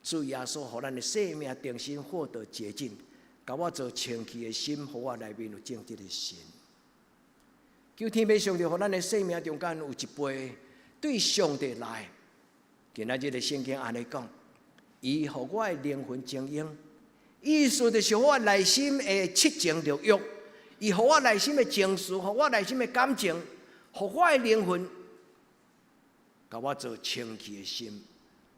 主耶穌予咱的生命重新獲得潔淨，共我做清氣的心，予我內面有正直的神。求天父上帝，予咱的生命中間有一杯對上帝來。今仔日的聖經按呢講，伊予我的靈魂充盈，意思就是予我內心的七情六欲，伊予我內心的情緒，予我內心的感情，予我的靈魂，共我做清氣的心，予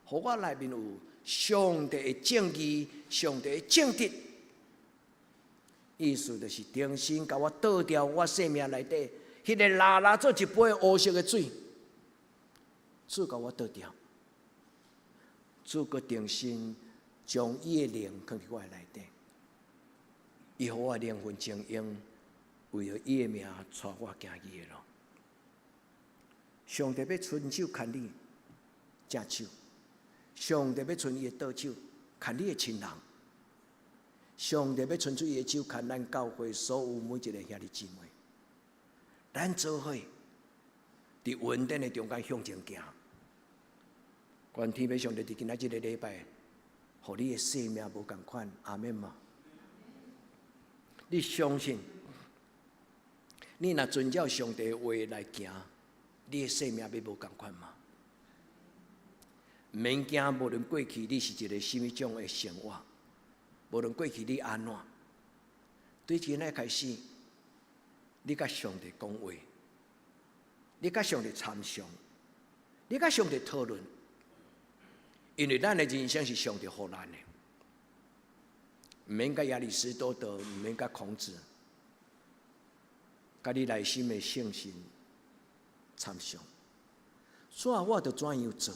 我內面有上帝的正義、上帝的正直。意思就是重新共我倒掉我生命內底，彼个抐抐做一杯烏色的水，主共我倒掉，主閣重新將伊的靈放佇我的內底，伊予我靈魂充盈，為著伊的名帶我行伊的路。上帝欲伸手牽你正手，上帝欲伸伊的倒手牽你的親人，上帝欲伸出伊的手牽咱教會所有每一个兄弟姊妹。咱做伙佇恩典的中間向前行。願天父上帝佇今仔這个禮拜，予你的生命無仝款，阿們嗎？你相信，你若遵照上帝的話來行，你的生命欲無仝款嗎？毋免驚，無論過去你是一个啥物種的生活，無論過去你按怎，對今仔開始，你佮上帝講話，你佮上帝參詳，你佮上帝討論，因為咱的人生是上帝予咱的，毋免佮亞里士多德，毋免佮孔子，佮你內心的聖神參詳。主啊，我著怎樣做？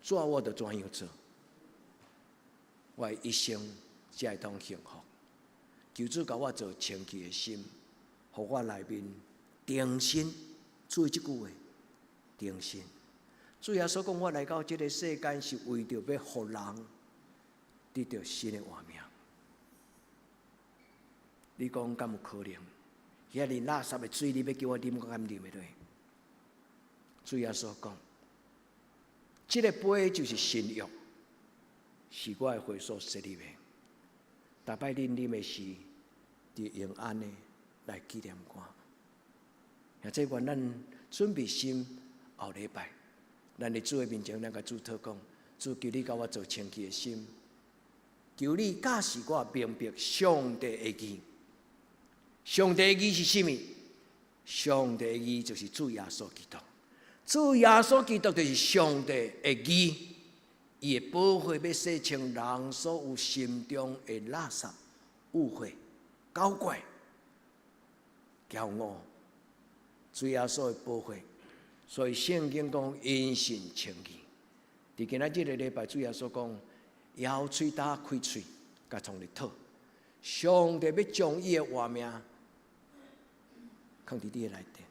主啊，我著怎樣做？我的一生才會當幸福。求主共我做清氣的心，予我內面重新，注意這句話，重新。主耶穌講，我來到這个世間是為著欲予人得著新的活命。你講敢有可能？遐爾垃圾的水，你欲叫我啉，我敢啉會落？主耶穌講，這个杯就是新約，是我的血所設立的。逐擺恁啉的時，就用按呢來紀念我。或者願咱準備心後禮拜，咱佇主的面前，咱共主禱講：主，求你共我做清氣的心，求你教示我明白上帝的義。上帝的義是啥物？上帝的義就是主耶穌基督。主耶穌基督就是上帝的義，伊的寶血欲洗清人所有心中的垃圾、誤會、搞怪、驕傲。主耶穌的寶血，所以聖經講因信稱義。佇今仔這个禮拜，主耶穌講，枵喙焦開喙，共創日討。上帝欲將伊的活命放佇你的內底。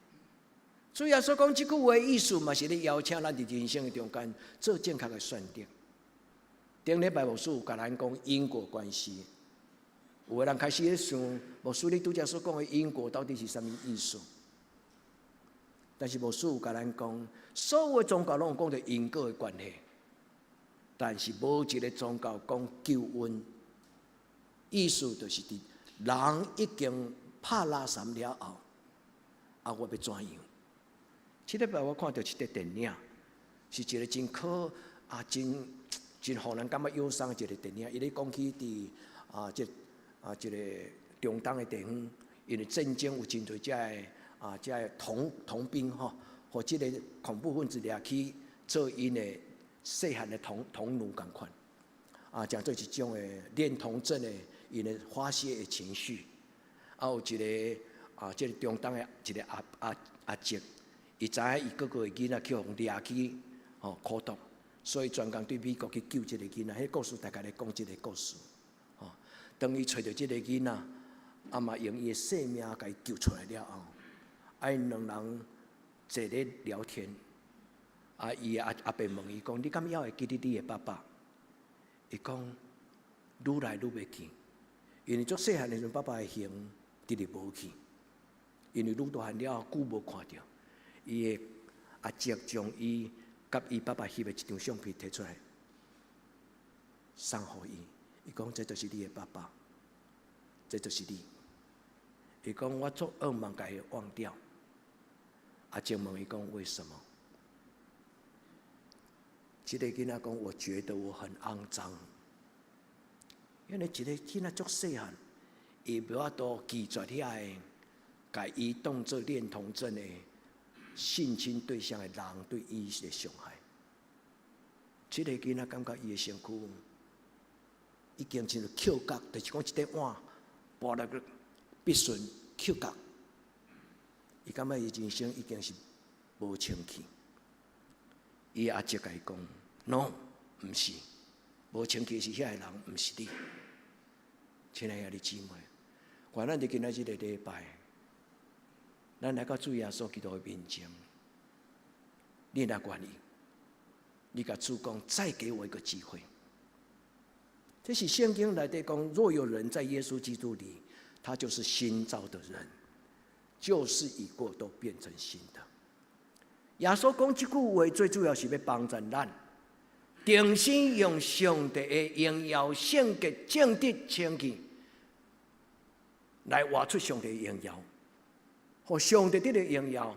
主耶穌講這句話意思，嘛是咧邀請咱佇人生的中間做正確的選擇。頂禮拜牧師有共咱講因果關係，有的人開始咧想，牧師你拄才所講的因果到底是啥物意思？但是牧師有共咱講，所有的宗教攏有講著因果的關係，但是無一个宗教講救恩，意思就是佇人已經拍垃圾了後，啊，我欲怎樣？這禮拜我看著一個電影，是一个真可啊，真真予人感覺憂傷的一個電影。伊咧講起佇啊，這啊一個中東的地方，因為戰爭有真濟遮的啊，遮的童兵吼，予這个恐怖分子掠去做𪜶的細漢的童奴仝款，啊，成做一種的戀童症的𪜶的發洩的情緒。啊，有一个啊，這个中東的一个阿叔。伊知影伊哥哥的囡仔去予掠去吼苦毒，所以專工對美國去救這个囡仔。彼故事大概咧講這个故事，吼。當伊揣著這个囡仔，啊嘛用伊的性命共伊救出來了後，啊𪜶兩人坐咧聊天，啊伊的阿伯問伊講：你敢猶會記得你的爸爸？伊講愈來愈袂記，因為足細漢的時陣，爸爸的形直直無去，因為愈大漢了後，久無看著。伊的阿叔將伊佮伊爸爸翕的一張相片提出來，送予伊。伊講這就是你的爸爸，這就是你。伊講我足向望共伊忘掉。阿靜問伊講為什麼？這個囡仔講，我覺得我很骯髒，因為一個囡仔足細漢，伊無法度拒絕遐個，共伊當做戀童症的性侵對象的人對伊的傷害。這個囡仔感覺伊的身軀已經親像抾角，就是講一個碗撥落去筆順抾角，伊感覺伊人生已經是無清氣。伊阿叔共伊講：“No，毋是，無清氣是遐個人，毋是你。”親愛的兄弟姊妹，願咱佇今仔日這個禮拜，咱來到主耶穌基督的面前，你若願意，你共主講，再給我一個機會。這是聖經內底講，若有人在耶穌基督裡，他就是新造的人，舊事已過，都變成新的。耶穌講這句話，最主要是欲幫助咱，重新用上帝的榮耀、聖潔、正直、清氣，來活出上帝的榮耀，予上帝得著榮耀，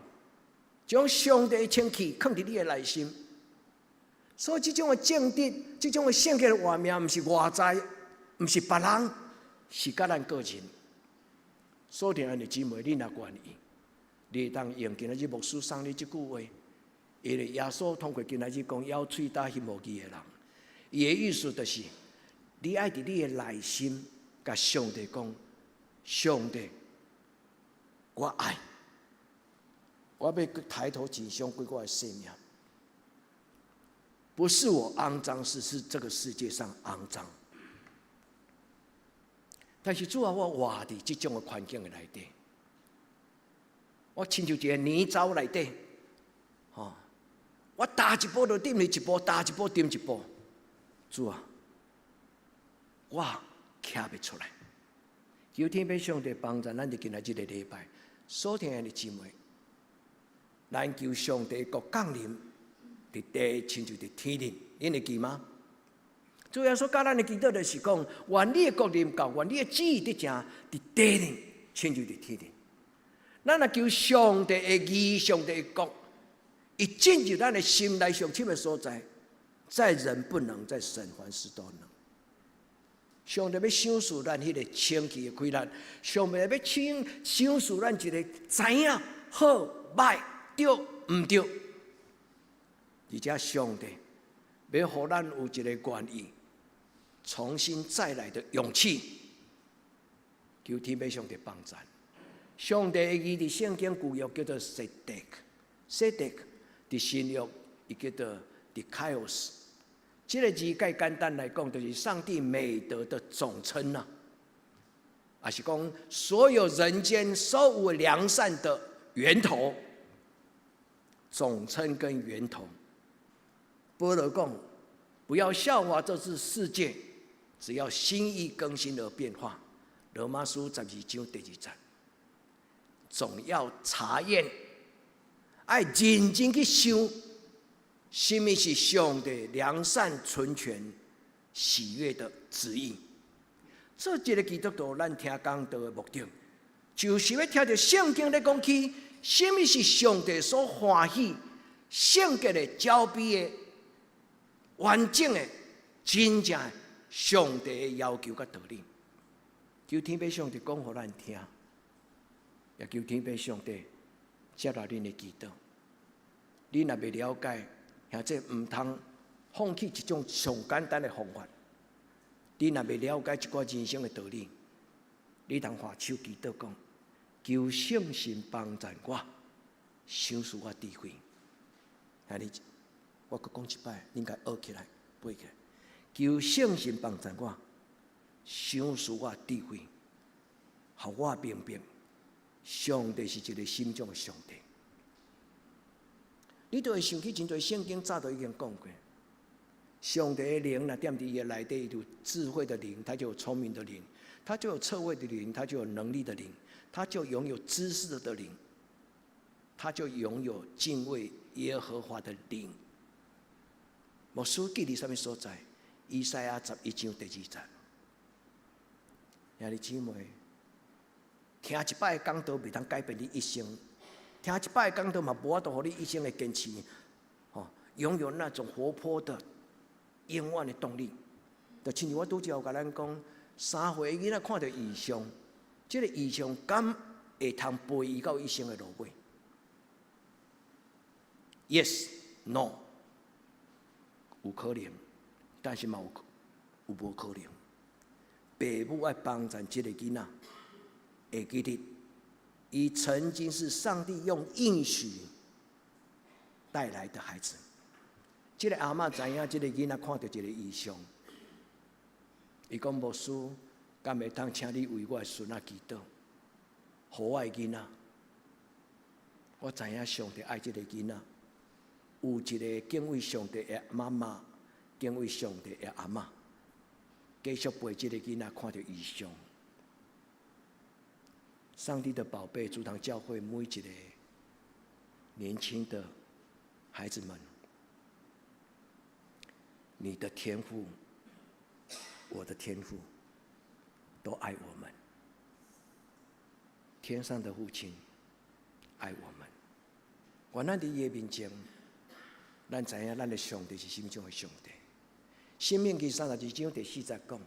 將上帝的清氣囥佇你的內心。所以這種的正直、這種的聖潔的活命，毋是外在，毋是別人，是佮咱個人。所以，親愛的姊妹，你若願意，你會當用今仔日牧師送你這句話，因為耶穌通過今仔日講枵喙焦彼無義的人，伊的意思就是，你愛佇你的內心，共上帝講，上帝，我愛，我欲抬頭景象過我的生命，不是我骯髒，是這個世界上骯髒。但是主啊，我活佇這種的環境的內底，我親像一個泥沼內底，吼，我踏一步就沉去一步，踏一步沉一步。主啊，我徛袂出來。求天父上帝幫助咱佇今仔這個禮拜，所聽的姊妹，咱求上帝國降臨佇地，親像佇天頂，恁會記嗎？主耶穌教咱的祈禱就是講，願你的國臨到，願你的旨意得成佇地頂，親像佇天頂。咱若求上帝的義、上帝的國，伊進入咱的心內上深的所在，在人不能，在神凡事都能。上帝欲賞賜咱彼個清氣的氣力，上帝欲請賞賜咱一個知影好歹對毋對，而且上帝欲予咱有一個願意重新再來的勇氣，求天父上帝幫助。上帝的義佇聖經舊約叫做 Tzedek，Tzedek 佇新約伊叫做 Dikaios。這個字較簡單來講，就是上帝美德的總稱呐，也是講所有人間所有良善的源頭，總稱跟源頭。保羅講，不要效法這是世界，只要心意更新而變化。羅馬書12章第2節，總要查驗，愛認真去想，什麼是上帝良善、純全、喜悅的旨意。做一個基督徒，咱聽講道的目的，就是欲聽著聖經咧講起，什麼是上帝所歡喜、聖潔的、澆美的、完整的、真正上帝的要求佮道理。求天父上帝講予咱聽，也求天父上帝接納恁的祈禱。你若袂了解，或者毋通放棄一種上簡單的方法。你若袂了解一寡人生的道理，你通揮手祈禱講，求聖神幫助我，賞賜我智慧。啊，你我閣講一擺，恁共學起來，背起來。求聖神幫助我，賞賜我智慧，予我明白，上帝是一個什麼種的上帝。你就會想起真濟聖經早就已經講過，上帝的靈若踮佇伊的內底，有智慧的靈，他就有聰明的靈，他就有策劃的靈，他就有能力的靈，他就擁有知識的靈，他就擁有敬畏耶和華的靈。牧師記佇啥物所在？以賽亞11章第2節。兄弟姊妹，聽一擺講道袂當改變你一生，聽一擺講道嘛無法度予你一生的堅持，吼，擁有那種活潑的、永遠的動力。就親像我拄才有共咱講，3歲囡仔看著異象，這個異象敢會通陪伊到一生的落尾？Yes, No，有可能，但是嘛有無可能。爸母愛幫贊這個囡仔，會記得，伊曾經是上帝用應許帶來的孩子。這個阿嬤知影，這個囡仔看著一個異象，伊講牧師，敢會當請你為我的孫仔祈禱，予我的囡仔。我知影上帝愛這個囡仔，有一個敬畏上帝的媽媽，敬畏上帝的阿嬤，繼續陪這個囡仔看著異象。上帝的寶貝，主堂教會每一個年輕的孩子們，你的天父，我的天父，都愛我們。天上的父親愛我們。願咱佇伊的面前，咱知影咱的上帝是啥物種的上帝。申命記32章第4節講：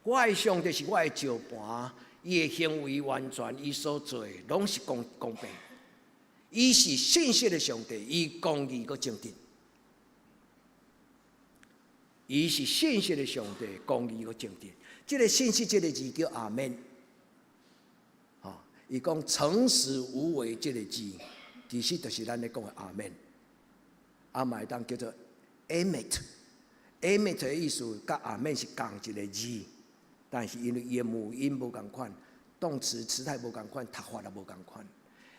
我的上帝是我的石磐，伊的行為完全，伊所做的攏是公平。伊是信實的上帝，伊公義閣正直。伊是信實的上帝，公義閣正直。這個信實這個字叫阿門。吼，伊講誠實無偽這個字，其實就是咱咧講的阿門。啊嘛會當叫做 emet，emet 的意思佮阿門是仝一個字，但是因為伊的母音無仝款，動詞詞態無仝款，讀法也無仝款。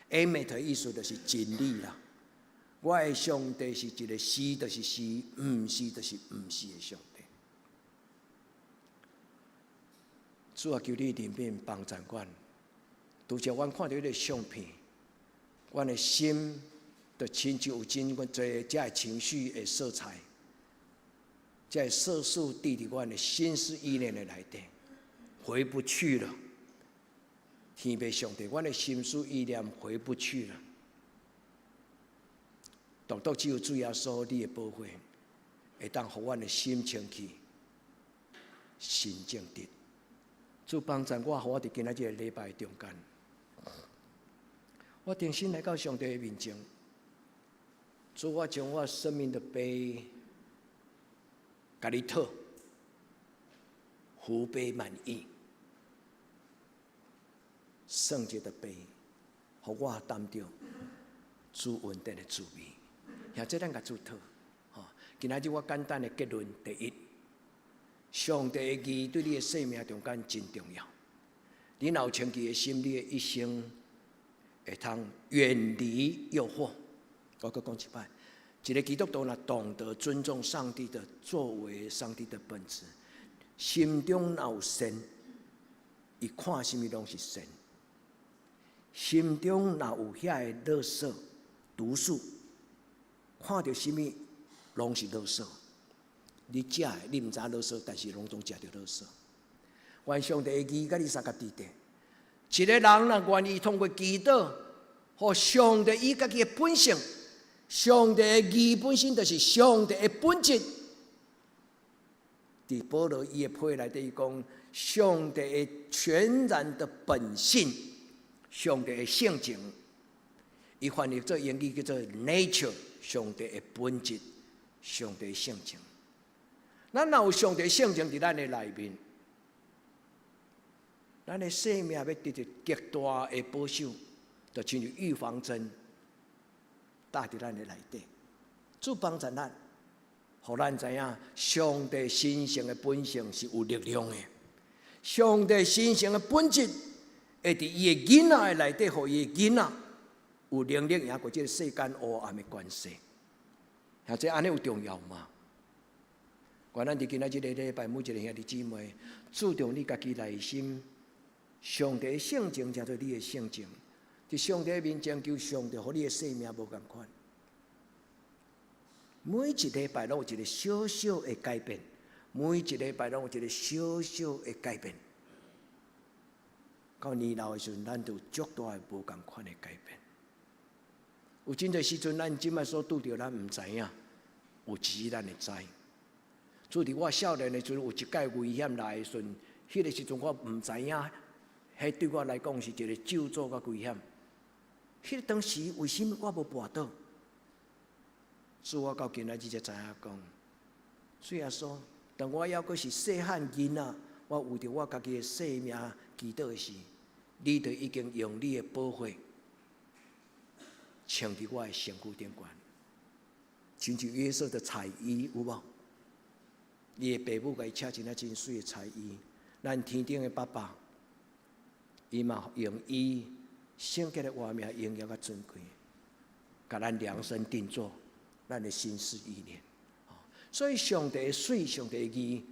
emet 的意思就是真理啦。我的上帝是一個是就是是，毋是就是毋是的上帝。主啊，求你憐憫幫贊阮。拄則阮看著彼個相片，阮的心就親像有真濟這個情緒的色彩，這個色素佇佇阮的心思意念的內底，回不去了。天父上帝，阮的心思意念回不去了。獨獨只有主耶穌，你的寶血，會當予阮的心清氣、心正直。主幫贊我，予我佇今仔這個禮拜中間，我重新來到上帝的面前，主，我將我生命的杯，共你討，福杯滿溢，聖潔的杯，予我擔著主恩典的滋味。現在咱共主討，吼！今仔日我簡單的結論：第一，上帝的義對你的生命中間真重要。你若有清潔的心，你的一生會通遠離誘惑。我閣講一擺，一個基督徒若懂得尊重上帝的作為，上帝的本質，心中若有善，伊看啥物攏是善。心中若有遐个垃圾毒素，看著啥物攏是垃圾。你食的你毋知影垃圾，但是攏總食著垃圾。願上帝的義佮你相佮佇佇。一個人若願意通過祈禱，予上帝伊家己的本性，上帝的義本身就是上帝的本質。佇保羅伊的批內底，伊講上帝的全然的本性，上帝的性情，伊翻譯做英語叫做 nature，上帝的本質，上帝的性情。咱若有上帝性情佇咱的內面，咱的生命欲得著極大的保守，就親像預防針打佇咱的內底，主幫助咱，予咱知影上帝神聖的本性是有力量的，上帝神聖的本質會佇伊的囡仔的內底，予伊的囡仔有能力贏過這個世間黑暗的權勢。或者按呢有重要嗎？願咱佇今仔這個禮拜，每一個兄弟姊妹，注重你家己內心，上帝的性情成做你的性情，佇上帝面前求上帝，予你的生命無仝款。每一禮拜攏有一個小小的改變，每一禮拜攏有一個小小的改變。到年老的時陣，咱就有足大的無仝款的改變。有真濟時陣，咱這擺所拄著，咱毋知影，有一時咱會知。主佇我少年的時陣，有一擺危險來的時陣，彼個時陣我毋知影，彼對我來講是一個咒詛佮危險。彼個當時為啥物我無跋倒？主我到今仔日才知影講，主耶穌，當我猶閣是細漢囡仔，我為著我家己的性命祈禱時，你就已經用你的寶血穿佇我的身軀頂懸，親像約瑟的彩衣有無？伊的爸母共伊車一領真媠的彩衣，咱天頂的爸爸，伊嘛用伊聖潔的活命、榮耀佮尊貴，共咱量身定做咱的心思意念。所以上帝的媠、上帝的義，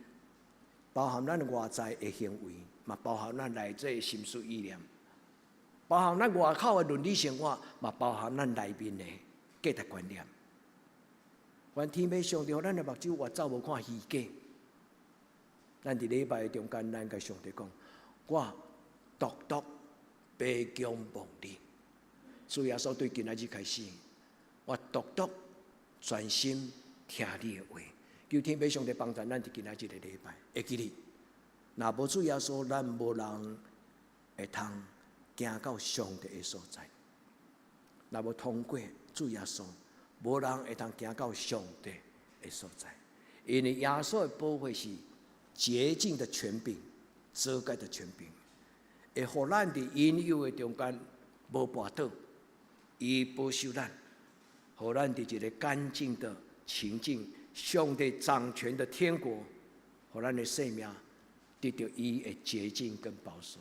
包含咱外在的行為，嘛包含咱內在的心思意念，包含咱外口的倫理生活，嘛包含咱內面的價值觀念。願天父上帝，予咱的目睭越走無看虛假。咱佇禮拜中間，咱共上帝講：我獨獨白仰望你。主耶穌對今仔日開始，我獨獨專心聽你的話。求天父上帝幫助咱佇今仔日個禮拜，會記得，若無主耶穌，咱無人會通行到上帝的所在。若無通過主耶穌，無人會通行到上帝的所在。因為耶穌的寶血是潔淨的權柄、遮蓋的權柄，會予咱佇引誘的中間無跋倒，伊保守咱，予咱佇一個乾淨的情境、上帝掌權的天國，予咱的生命得著伊的潔淨跟保守。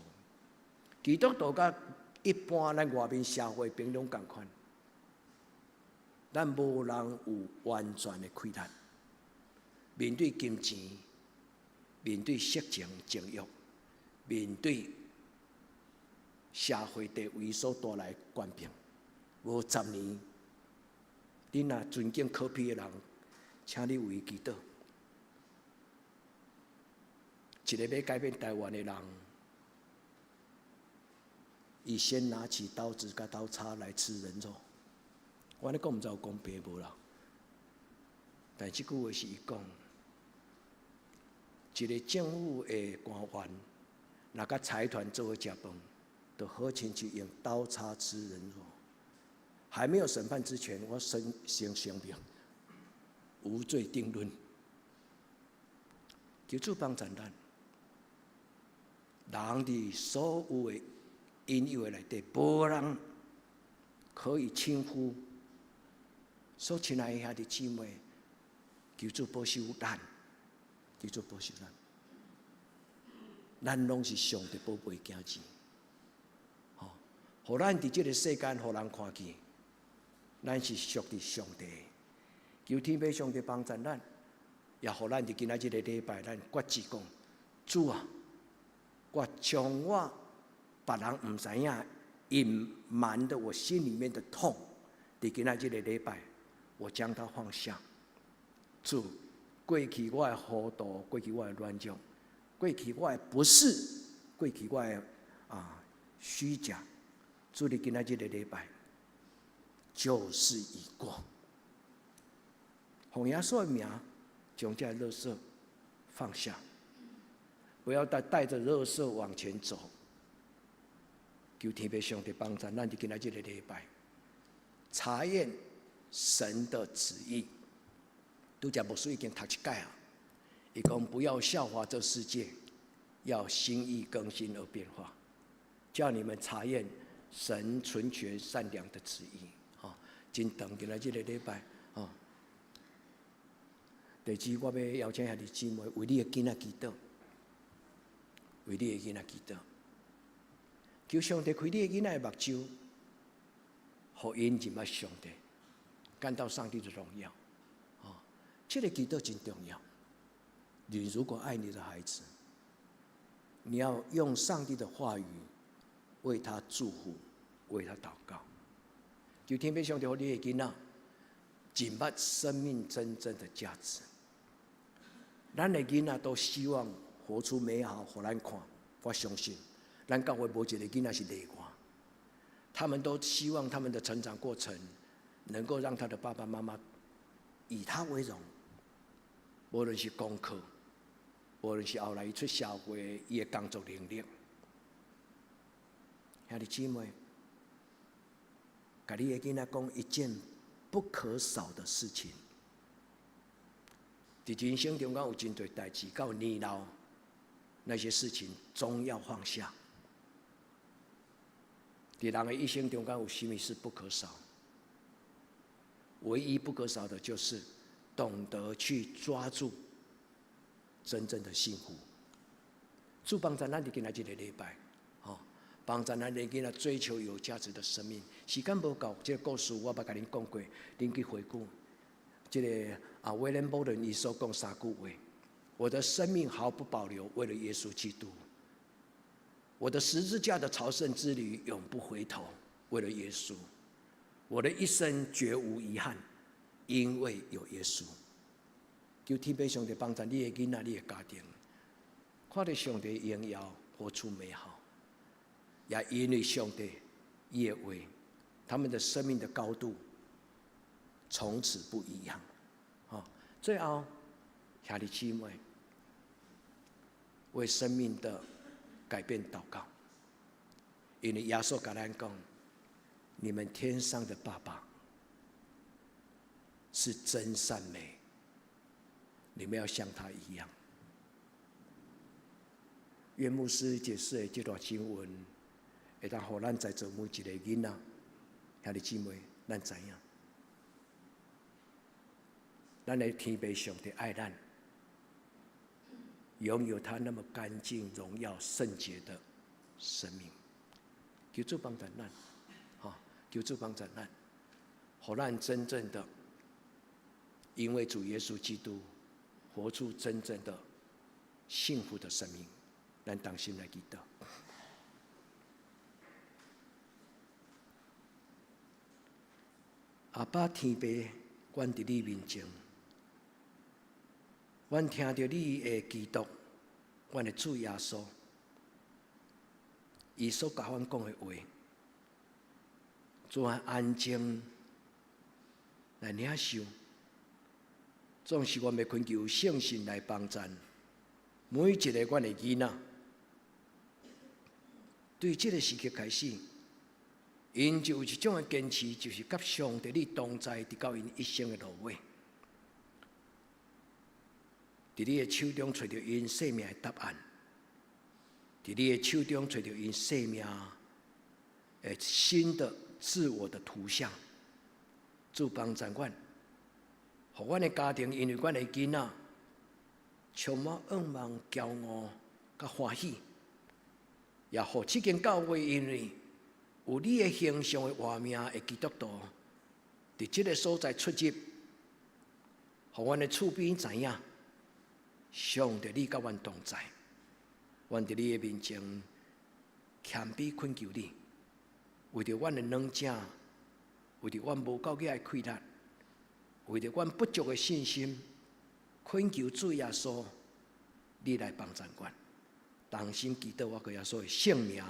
基督徒佮一般咱外面社會朋友仝款，咱無人有完全的氣力，面對金錢，面對色情情慾，面對社會地位所帶來的權柄，無10年，你若尊敬柯 P 的人，請你為伊祈禱。一個欲改變台灣的人，伊先拿起刀子佮刀叉來吃人肉。我按呢講，毋知有公平無啦？但這句話是伊講，一個政府的官員，若佮財團做伙食飯，就好親像用刀叉吃人肉。還沒有審判之前，我先聲明無罪定論。求主幫助咱，人佇所有的引誘的內底，無人可以輕忽。所親愛的兄弟姊妹，求主保守咱，求主保守咱，咱攏是上帝寶貝囝兒，吼！予咱佇這個世間，予人看見，咱是屬佇上帝。求天父上帝幫助咱，也予咱佇今仔這個禮拜，咱決志講：主啊，我將我別人毋知影隱瞞的我心裡面的痛，佇今仔這個禮拜，我將它放下。主，過去我的糊塗，過去我的軟弱，過去我的不是，過去我的虛假。主，你今仔這個禮拜，舊事已過。奉耶穌的名，將這垃圾放下，不要帶帶著垃圾往前走。求天父上帝幫助，咱佇今仔這個禮拜查驗神的旨意。拄才牧師已經讀一擺啊，伊講不要效法這世界，要心意更新而變化，叫你們查驗神純全善良的旨意。吼，真長今仔這個禮拜，吼。第二，我欲邀請兄弟姊妹為你的囡仔祈禱，為你的囡仔祈禱，求上帝開你的囡仔的目睭，予𪜶認捌上帝，看到上帝的榮耀。哦，這個祈禱真重要。你如果愛你的孩子，你要用上帝的話語為他祝福，為他禱告。求天父上帝予你的囡仔，認捌生命真正的價值。咱的囡仔都希望活出美好，予咱看。我相信，咱教會無一個囡仔是例外。他們都希望他們的成長過程能夠讓他的爸爸媽媽以他為榮。無論是功課，無論是後來伊出社會，伊的工作能力。兄弟姊妹，共你的囡仔講一件不可少的事情。佇人生中間有真濟代誌，到年老那些事情終要放下。佇人的一生中間有啥物是不可少？唯一不可少的就是懂得去抓住真正的幸福。主幫助咱佇今仔這個禮拜，吼，幫助咱的囡仔追求有價值的生命。時間無夠，這個故事我捌共恁講過，恁去回顧。這個啊，威廉·波倫伊所講三句話：我的生命毫不保留，為了耶穌基督；我的十字架的朝聖之旅永不回頭，為了耶穌；我的一生絕無遺憾，因為有耶穌。求天父上帝幫助你的囡仔、你的家庭，看著上帝榮耀，活出美好，也因為上帝伊的話，他們的生命的高度從此不一樣。最後，兄弟姊妹，為生命的改變禱告，因為耶穌共咱講，你們天上的爸爸是真善美，你們要像他一樣。願牧師解釋的這段經文，會當予咱在座每一個囡仔、兄弟姊妹，咱知影，咱的天父上帝愛咱，擁有他那麼乾淨、榮耀、聖潔的生命。求主幫助咱，哈，求主幫助咱，予咱真正的因為主耶穌基督活出真正的幸福的生命。咱同心來祈禱。阿爸天父，阮佇你面前，阮聽著你的基督，阮的主耶穌，伊所共阮講的話，主啊，安靜來領受，總是阮欲懇求聖神來幫贊每一个阮的囡仔。對這个時刻開始，𪜶就有一種的堅持，就是佮上帝你同在，直到𪜶一生的落尾。佇你的手中揣著𪜶生命的答案，佇你的手中揣著𪜶生命的新的自我的圖像。主幫助阮，予阮的家庭因為阮的囡仔充滿向望、驕傲、佮歡喜，也予這間教會因為有你的形象的活命的基督徒，佇這个所在出入，予阮的厝邊知影，上帝你佮阮同在，阮佇你的面前謙卑懇求你，為著阮的軟弱，為著阮無夠額的氣力，為著阮不足的信心，懇求主耶穌，你來幫助阮。同心祈禱，我閣耶穌的聖名，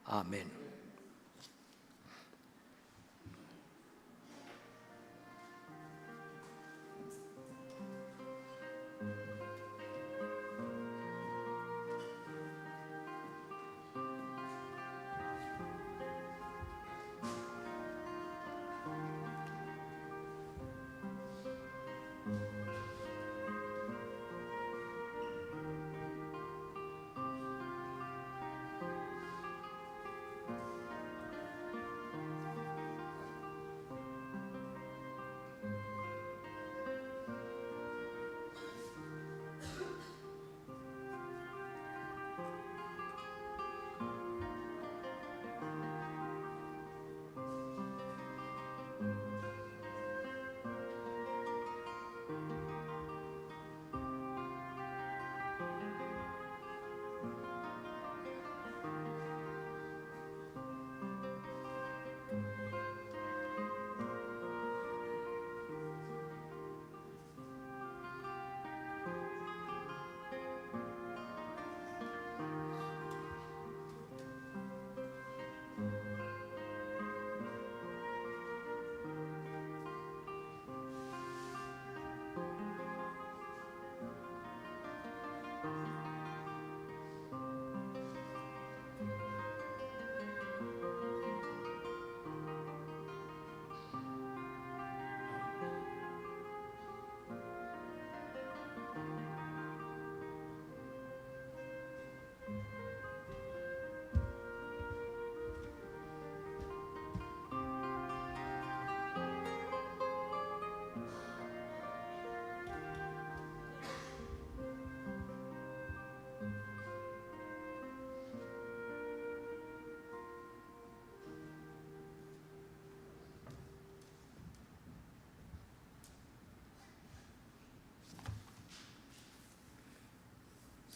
阿門。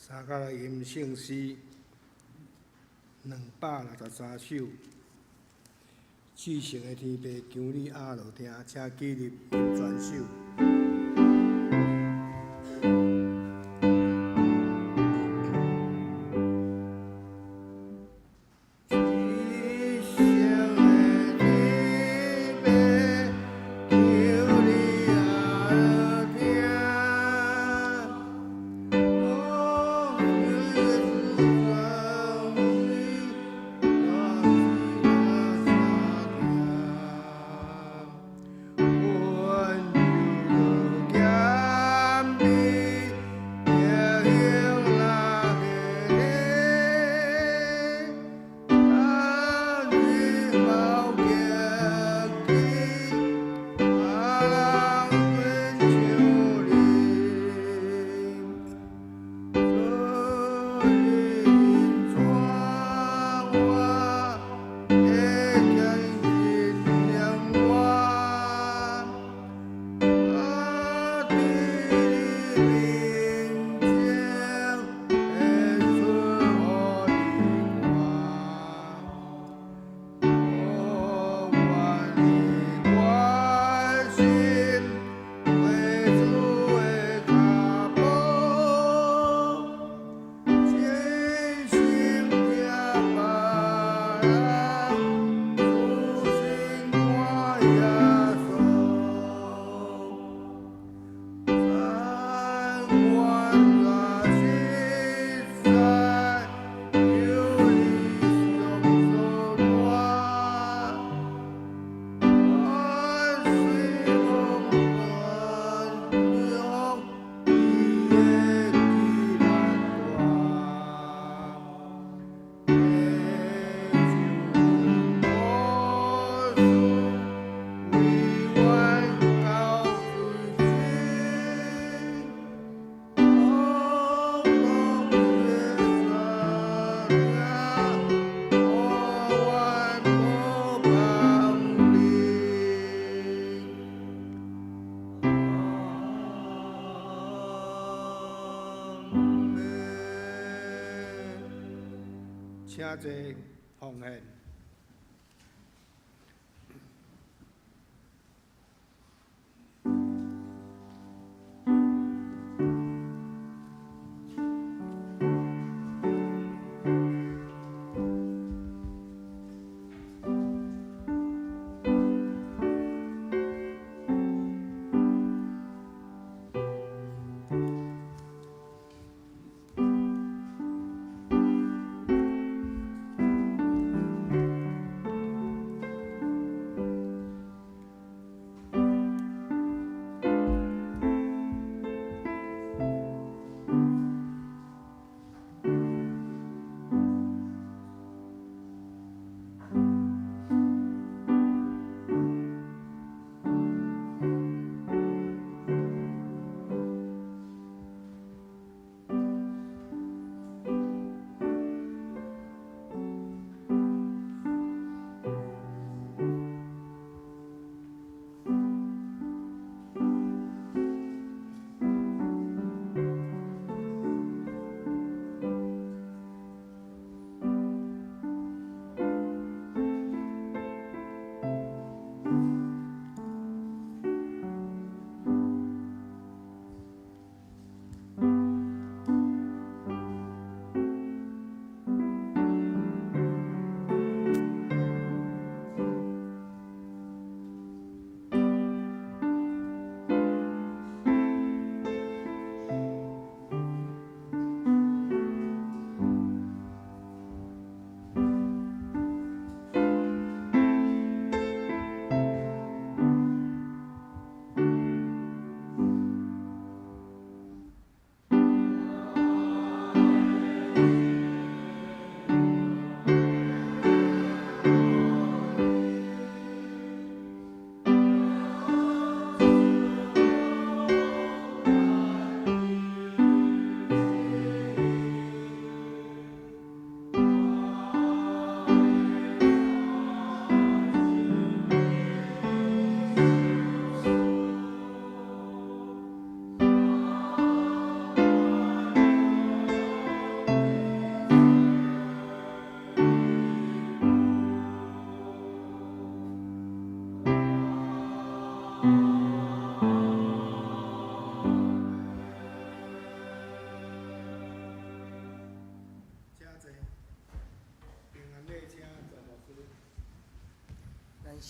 三甲來吟聖詩263首。至聖的天父，求你阿落聽，請起立吟全首。至聖的天父，求你阿落聽。哦，耶穌阮柔弱谦卑，德行若下体，但你無客氣，別人親像你。主你帶我，會堅信念我，啊，佇你面前會出予你看，我願意決心為主的跤步，真心疼別人，自信看耶穌。但願若實在，求你相助我，我雖無滿足，伊的至難大。地就苦事，為阮交水水，統統的山嶺，予阮無放離。阿們。請坐奉獻。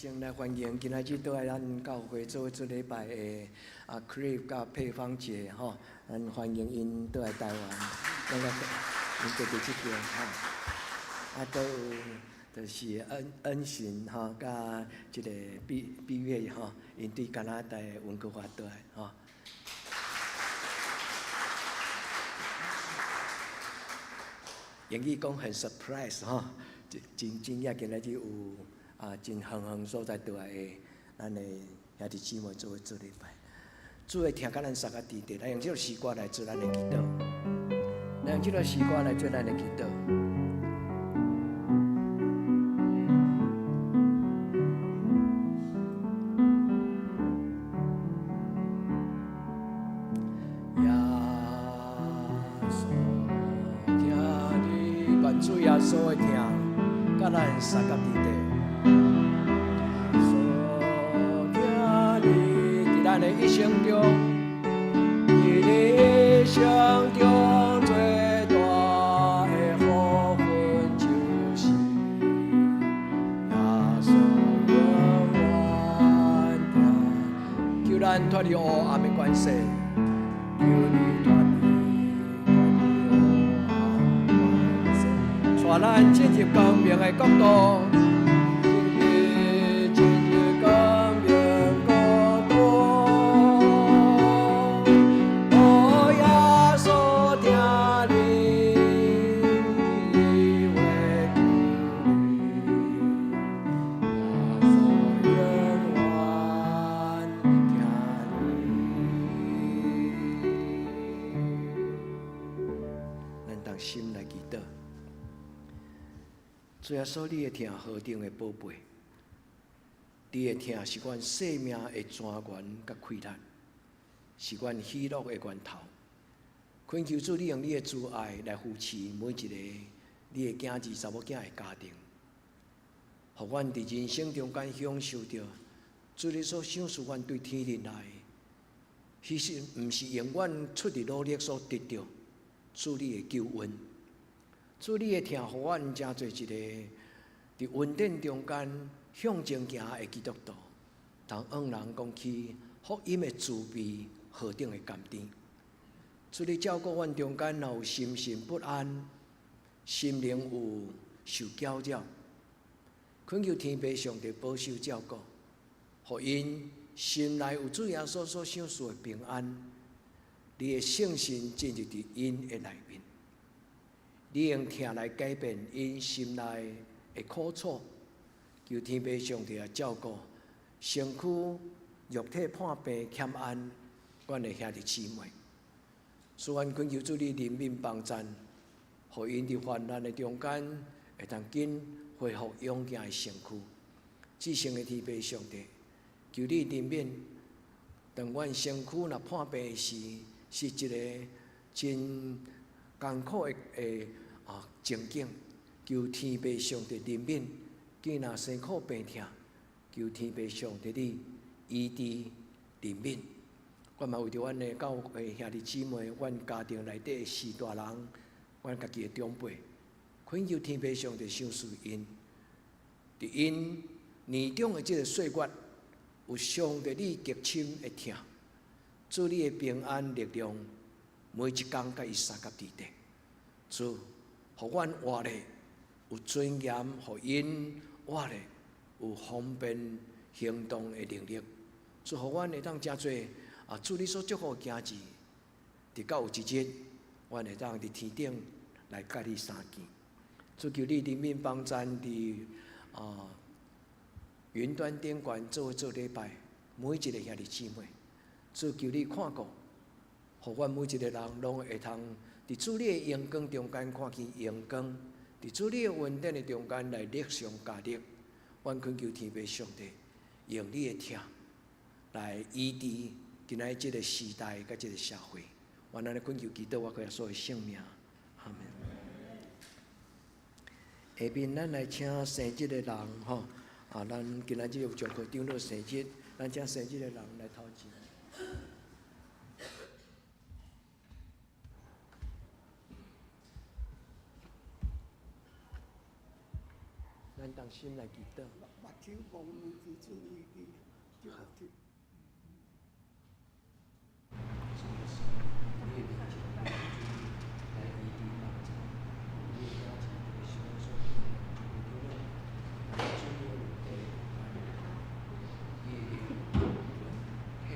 先來歡迎今仔日倒來咱教會做做禮拜的啊，Cliff 佮佩芳姐吼，咱歡迎𪜶倒來台灣，咱個𪜶坐佇這邊吼。啊，閣有就是恩恩神吼，佮這個畢畢月吼，𪜶對加拿大溫哥華倒來吼。英語講很 surprise 吼，真真驚訝今仔日有啊，真遠遠所在倒來的咱的兄弟姊妹做伙做禮拜，主的疼佮咱相佮佇佇，來用這首詩歌來做咱的祈禱，來用這首詩歌來做咱的祈禱。耶穌疼你，願主耶穌的疼佮咱相佮佇佇。穌疼你，佇咱的一生中，佇你一生中最大的福分就是耶穌永遠疼，求咱脫離黑暗的關係，求你脫離脫離黑暗關係，帶咱進入光明的國度。進入進入光明國度。哦，耶穌疼你，話求你，耶穌永遠疼你。咱同心來祈禱。主耶穌，你的疼何等的寶貝，你的疼是阮生命的泉源佮氣力，是阮喜樂的源頭。懇求主，你用你的慈愛來扶持每一個你的囝兒、查某囝的家庭，予阮佇人生中間享受著主你所賞賜阮對天靈來，其實毋是用阮出力努力所得著主你的救恩。主你的疼，予阮成做一個佇恩典中間向前行的基督徒，通向人講起福音的滋味何等的甘甜。主你照顧阮中間，若有心神不安、心靈有受攪擾，懇求天父上帝保守照顧，予𪜶心內有主耶穌所賞賜的平安。你的聖神進入佇𪜶的內面，你用疼來改變𪜶心內的苦楚，求天父上帝來照顧身軀、肉體破病欠安，阮的兄弟姊妹。所以，阮懇求主你憐憫幫贊，予𪜶佇患難的中間會當緊恢復勇健的身軀。至聖的天父上帝，求你憐憫，當阮身軀若破病時，是一個真艱苦的的啊情景。求天父上帝憐憫，見若辛苦病痛，求天父上帝你醫治憐憫。我嘛為著阮的教會兄弟姊妹，阮家庭內底的序大人，阮家己的長輩，懇求天父上帝賞賜𪜶，佇𪜶年長的這個歲月，有上帝你極深的疼，主你的平安力量，每一工佮伊相佮佇佇。主，予阮活咧有尊嚴，予𪜶活咧有方便行動的能力。主，予阮會當誠濟啊！主你所祝福的囝兒，直到有一日，阮會當佇天頂來佮你相見。主求你憐憫幫贊佇啊雲端頂懸做伙做禮拜，每一個兄弟姊妹，主求你看顧，予阮每一個人攏會通佇主你的榮光中間看見榮光，佇主你的恩典的中間來力上加力。阮懇求天父上帝，用你的疼來醫治今仔這個時代佮這個社會。阮按呢懇求祈禱，我耶穌的聖名，阿門。下面咱來請生日的人吼，啊，咱今仔日有上課長老生日，咱請生日的人來頭前。咱咱同心來祈禱。目睭蒙去，注意去，就就。主耶穌，你的面前來醫治幫助，你的邀請特別是阮所敬的眾長老，來主你的恩典伊的靈魂體，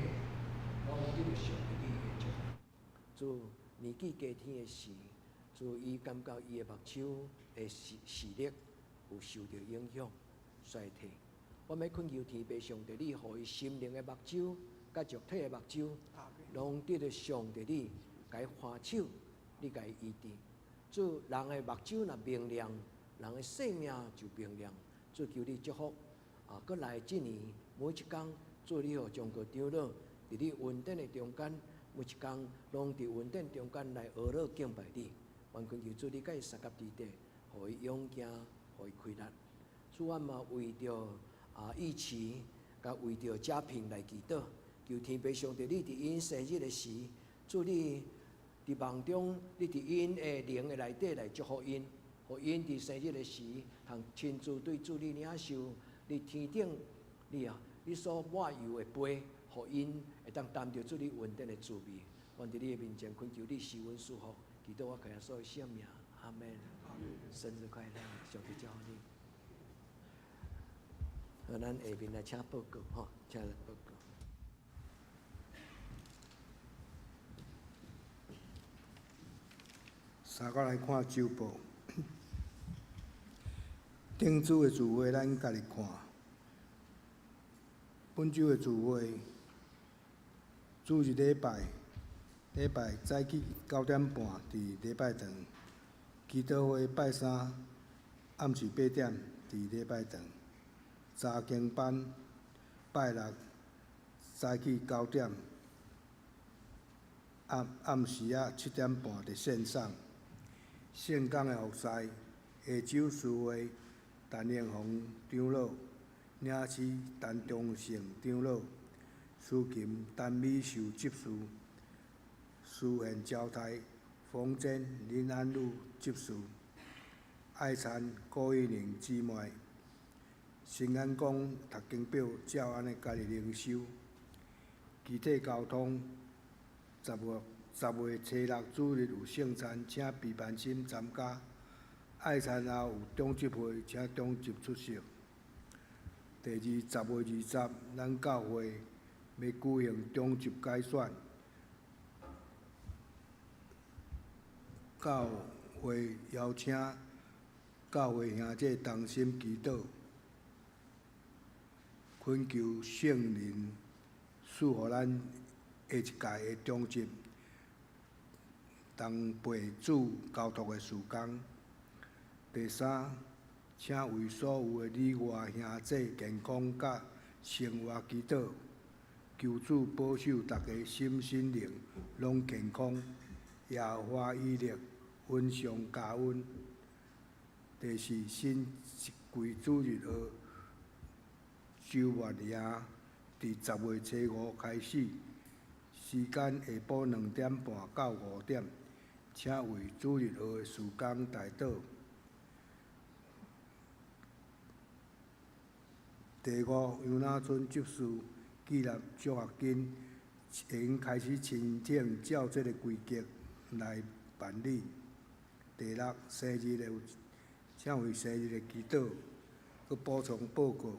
攏得著上帝你的祝福。主年紀加添的時，主伊感覺伊的目睭的視力有受著影響衰退。我欲懇求天父上帝，你予伊心靈的目睭，佮肉體的目睭，攏得著上帝你共伊寬手，你共伊醫治。主人的目睭若明亮，人的生命就明亮。主求你祝福啊！閣來這年每一工，主你予眾個長老佇你恩典的中間，每一工攏佇恩典中間來呵咾敬拜你。願懇求主你佮伊相佮佇底，予伊勇健，予伊開力。主，阮嘛為著啊義慈，佮為著家平來祈禱，求天父上帝，你佇𪜶生日的時，主你佇夢中，你佇𪜶的靈的內底來祝福𪜶，予𪜶佇生日的時，通親自對主你領受你天頂你啊，你所抹油的杯，予𪜶會當擔著主你恩典的滋味。願佇你的面前懇求你賜恩賜福，祈禱我靠耶穌的聖名，阿門。生日快樂，上帝祝福你。好，咱下面來請報告，吼，請來報告。三個來看週報，頂周的聚會咱家己看。本週的聚會，主日禮拜，禮拜早起9點半佇禮拜堂，祈禱會拜三暗時8點佇禮拜堂，查經班拜六早起9點，暗暗時仔7點半佇線上。聖工的服侍，下晝聚會，陳英宏長老，領詩陳忠勝長老，司琴陳美秀執事，司憲招待馮珍林安女執事，愛餐郭玉玲姊妹，新安講讀經表照按呢家己靈修，肢體交通10月初六主日有聖餐，請畢萬心參加。愛餐後有長執會，請長執出席。第二，10月20，咱教會欲舉行長執改選，教會邀請教會兄弟同心祈禱，懇求聖靈賜予咱下一屆的長執，同陪主交託的事工。第三，請為所有的旅外兄弟健康佮生活祈禱，求主保守大家心身靈攏健康，耶和華以勒，恩上加恩。第四，新一季主日學週末營，佇10月初5開始，時間下晡2點半到5點，請為主日學的事工代禱。第五，楊那村執事寄納獎學金，會用開始申請，照這个規格來辦理。第六，生日的，請為生日的祈禱，閣補充報告。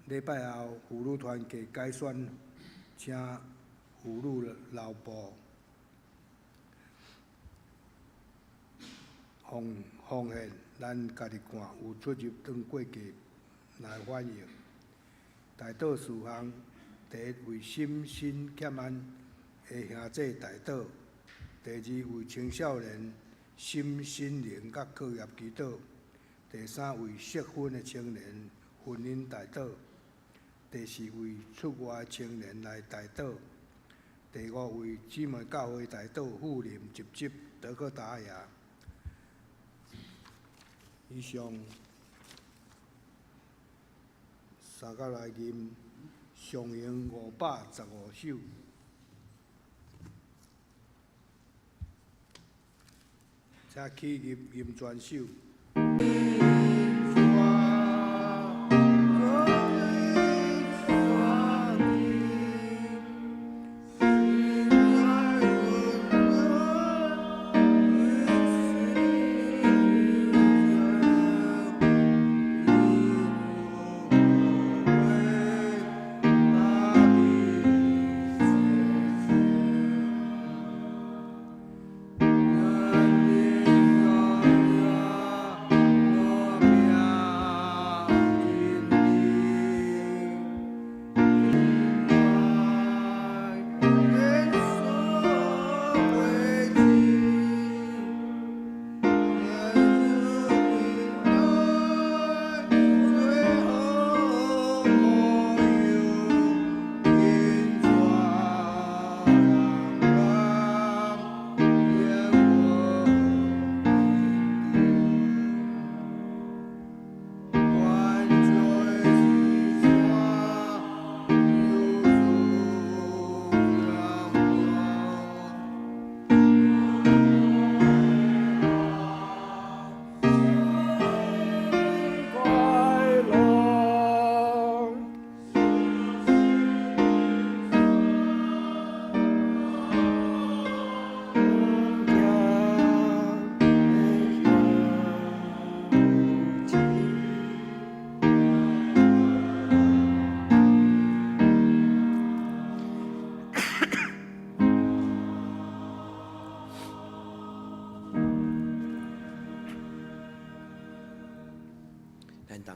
禮拜後婦女團契改選，請婦女留步。奉奉獻，咱家己看有出入當過節來反映。代禱事項，第一為心身欠安的兄弟代禱；第二為青少年心身靈佮課業祈禱；第三為適婚的青年婚姻代禱；第四為出外的青年來代禱；第五為姊妹教會代禱，富林集集德克達亞。以上三个來吟上詠515首。請起立吟全首。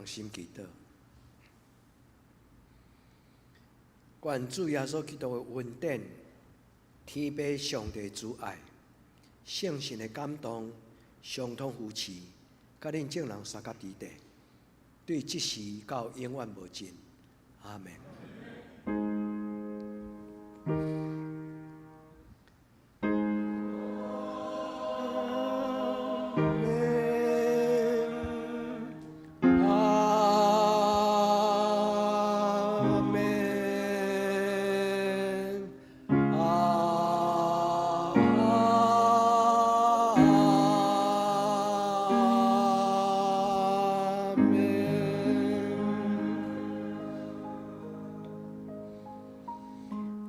心祈禱。願主耶穌基督的恩典、天父上帝慈愛、聖神的感動、相通扶持，佮恁眾人相佮佇地，對這時到永遠無盡。阿門。阿門，阿門。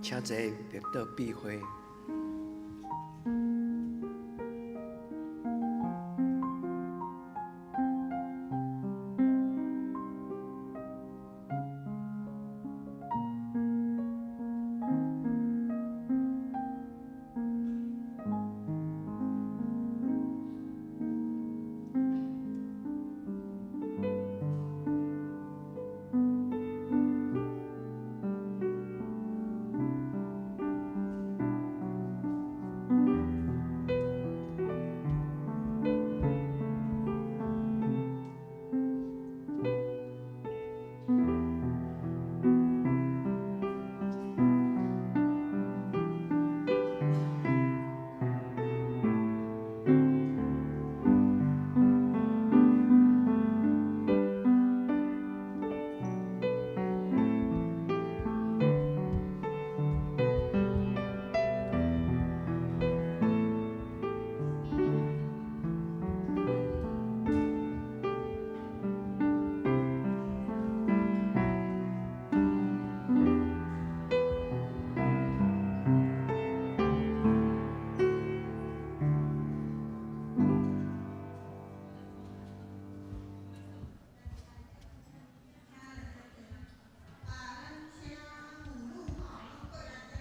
請坐，默禱閉會。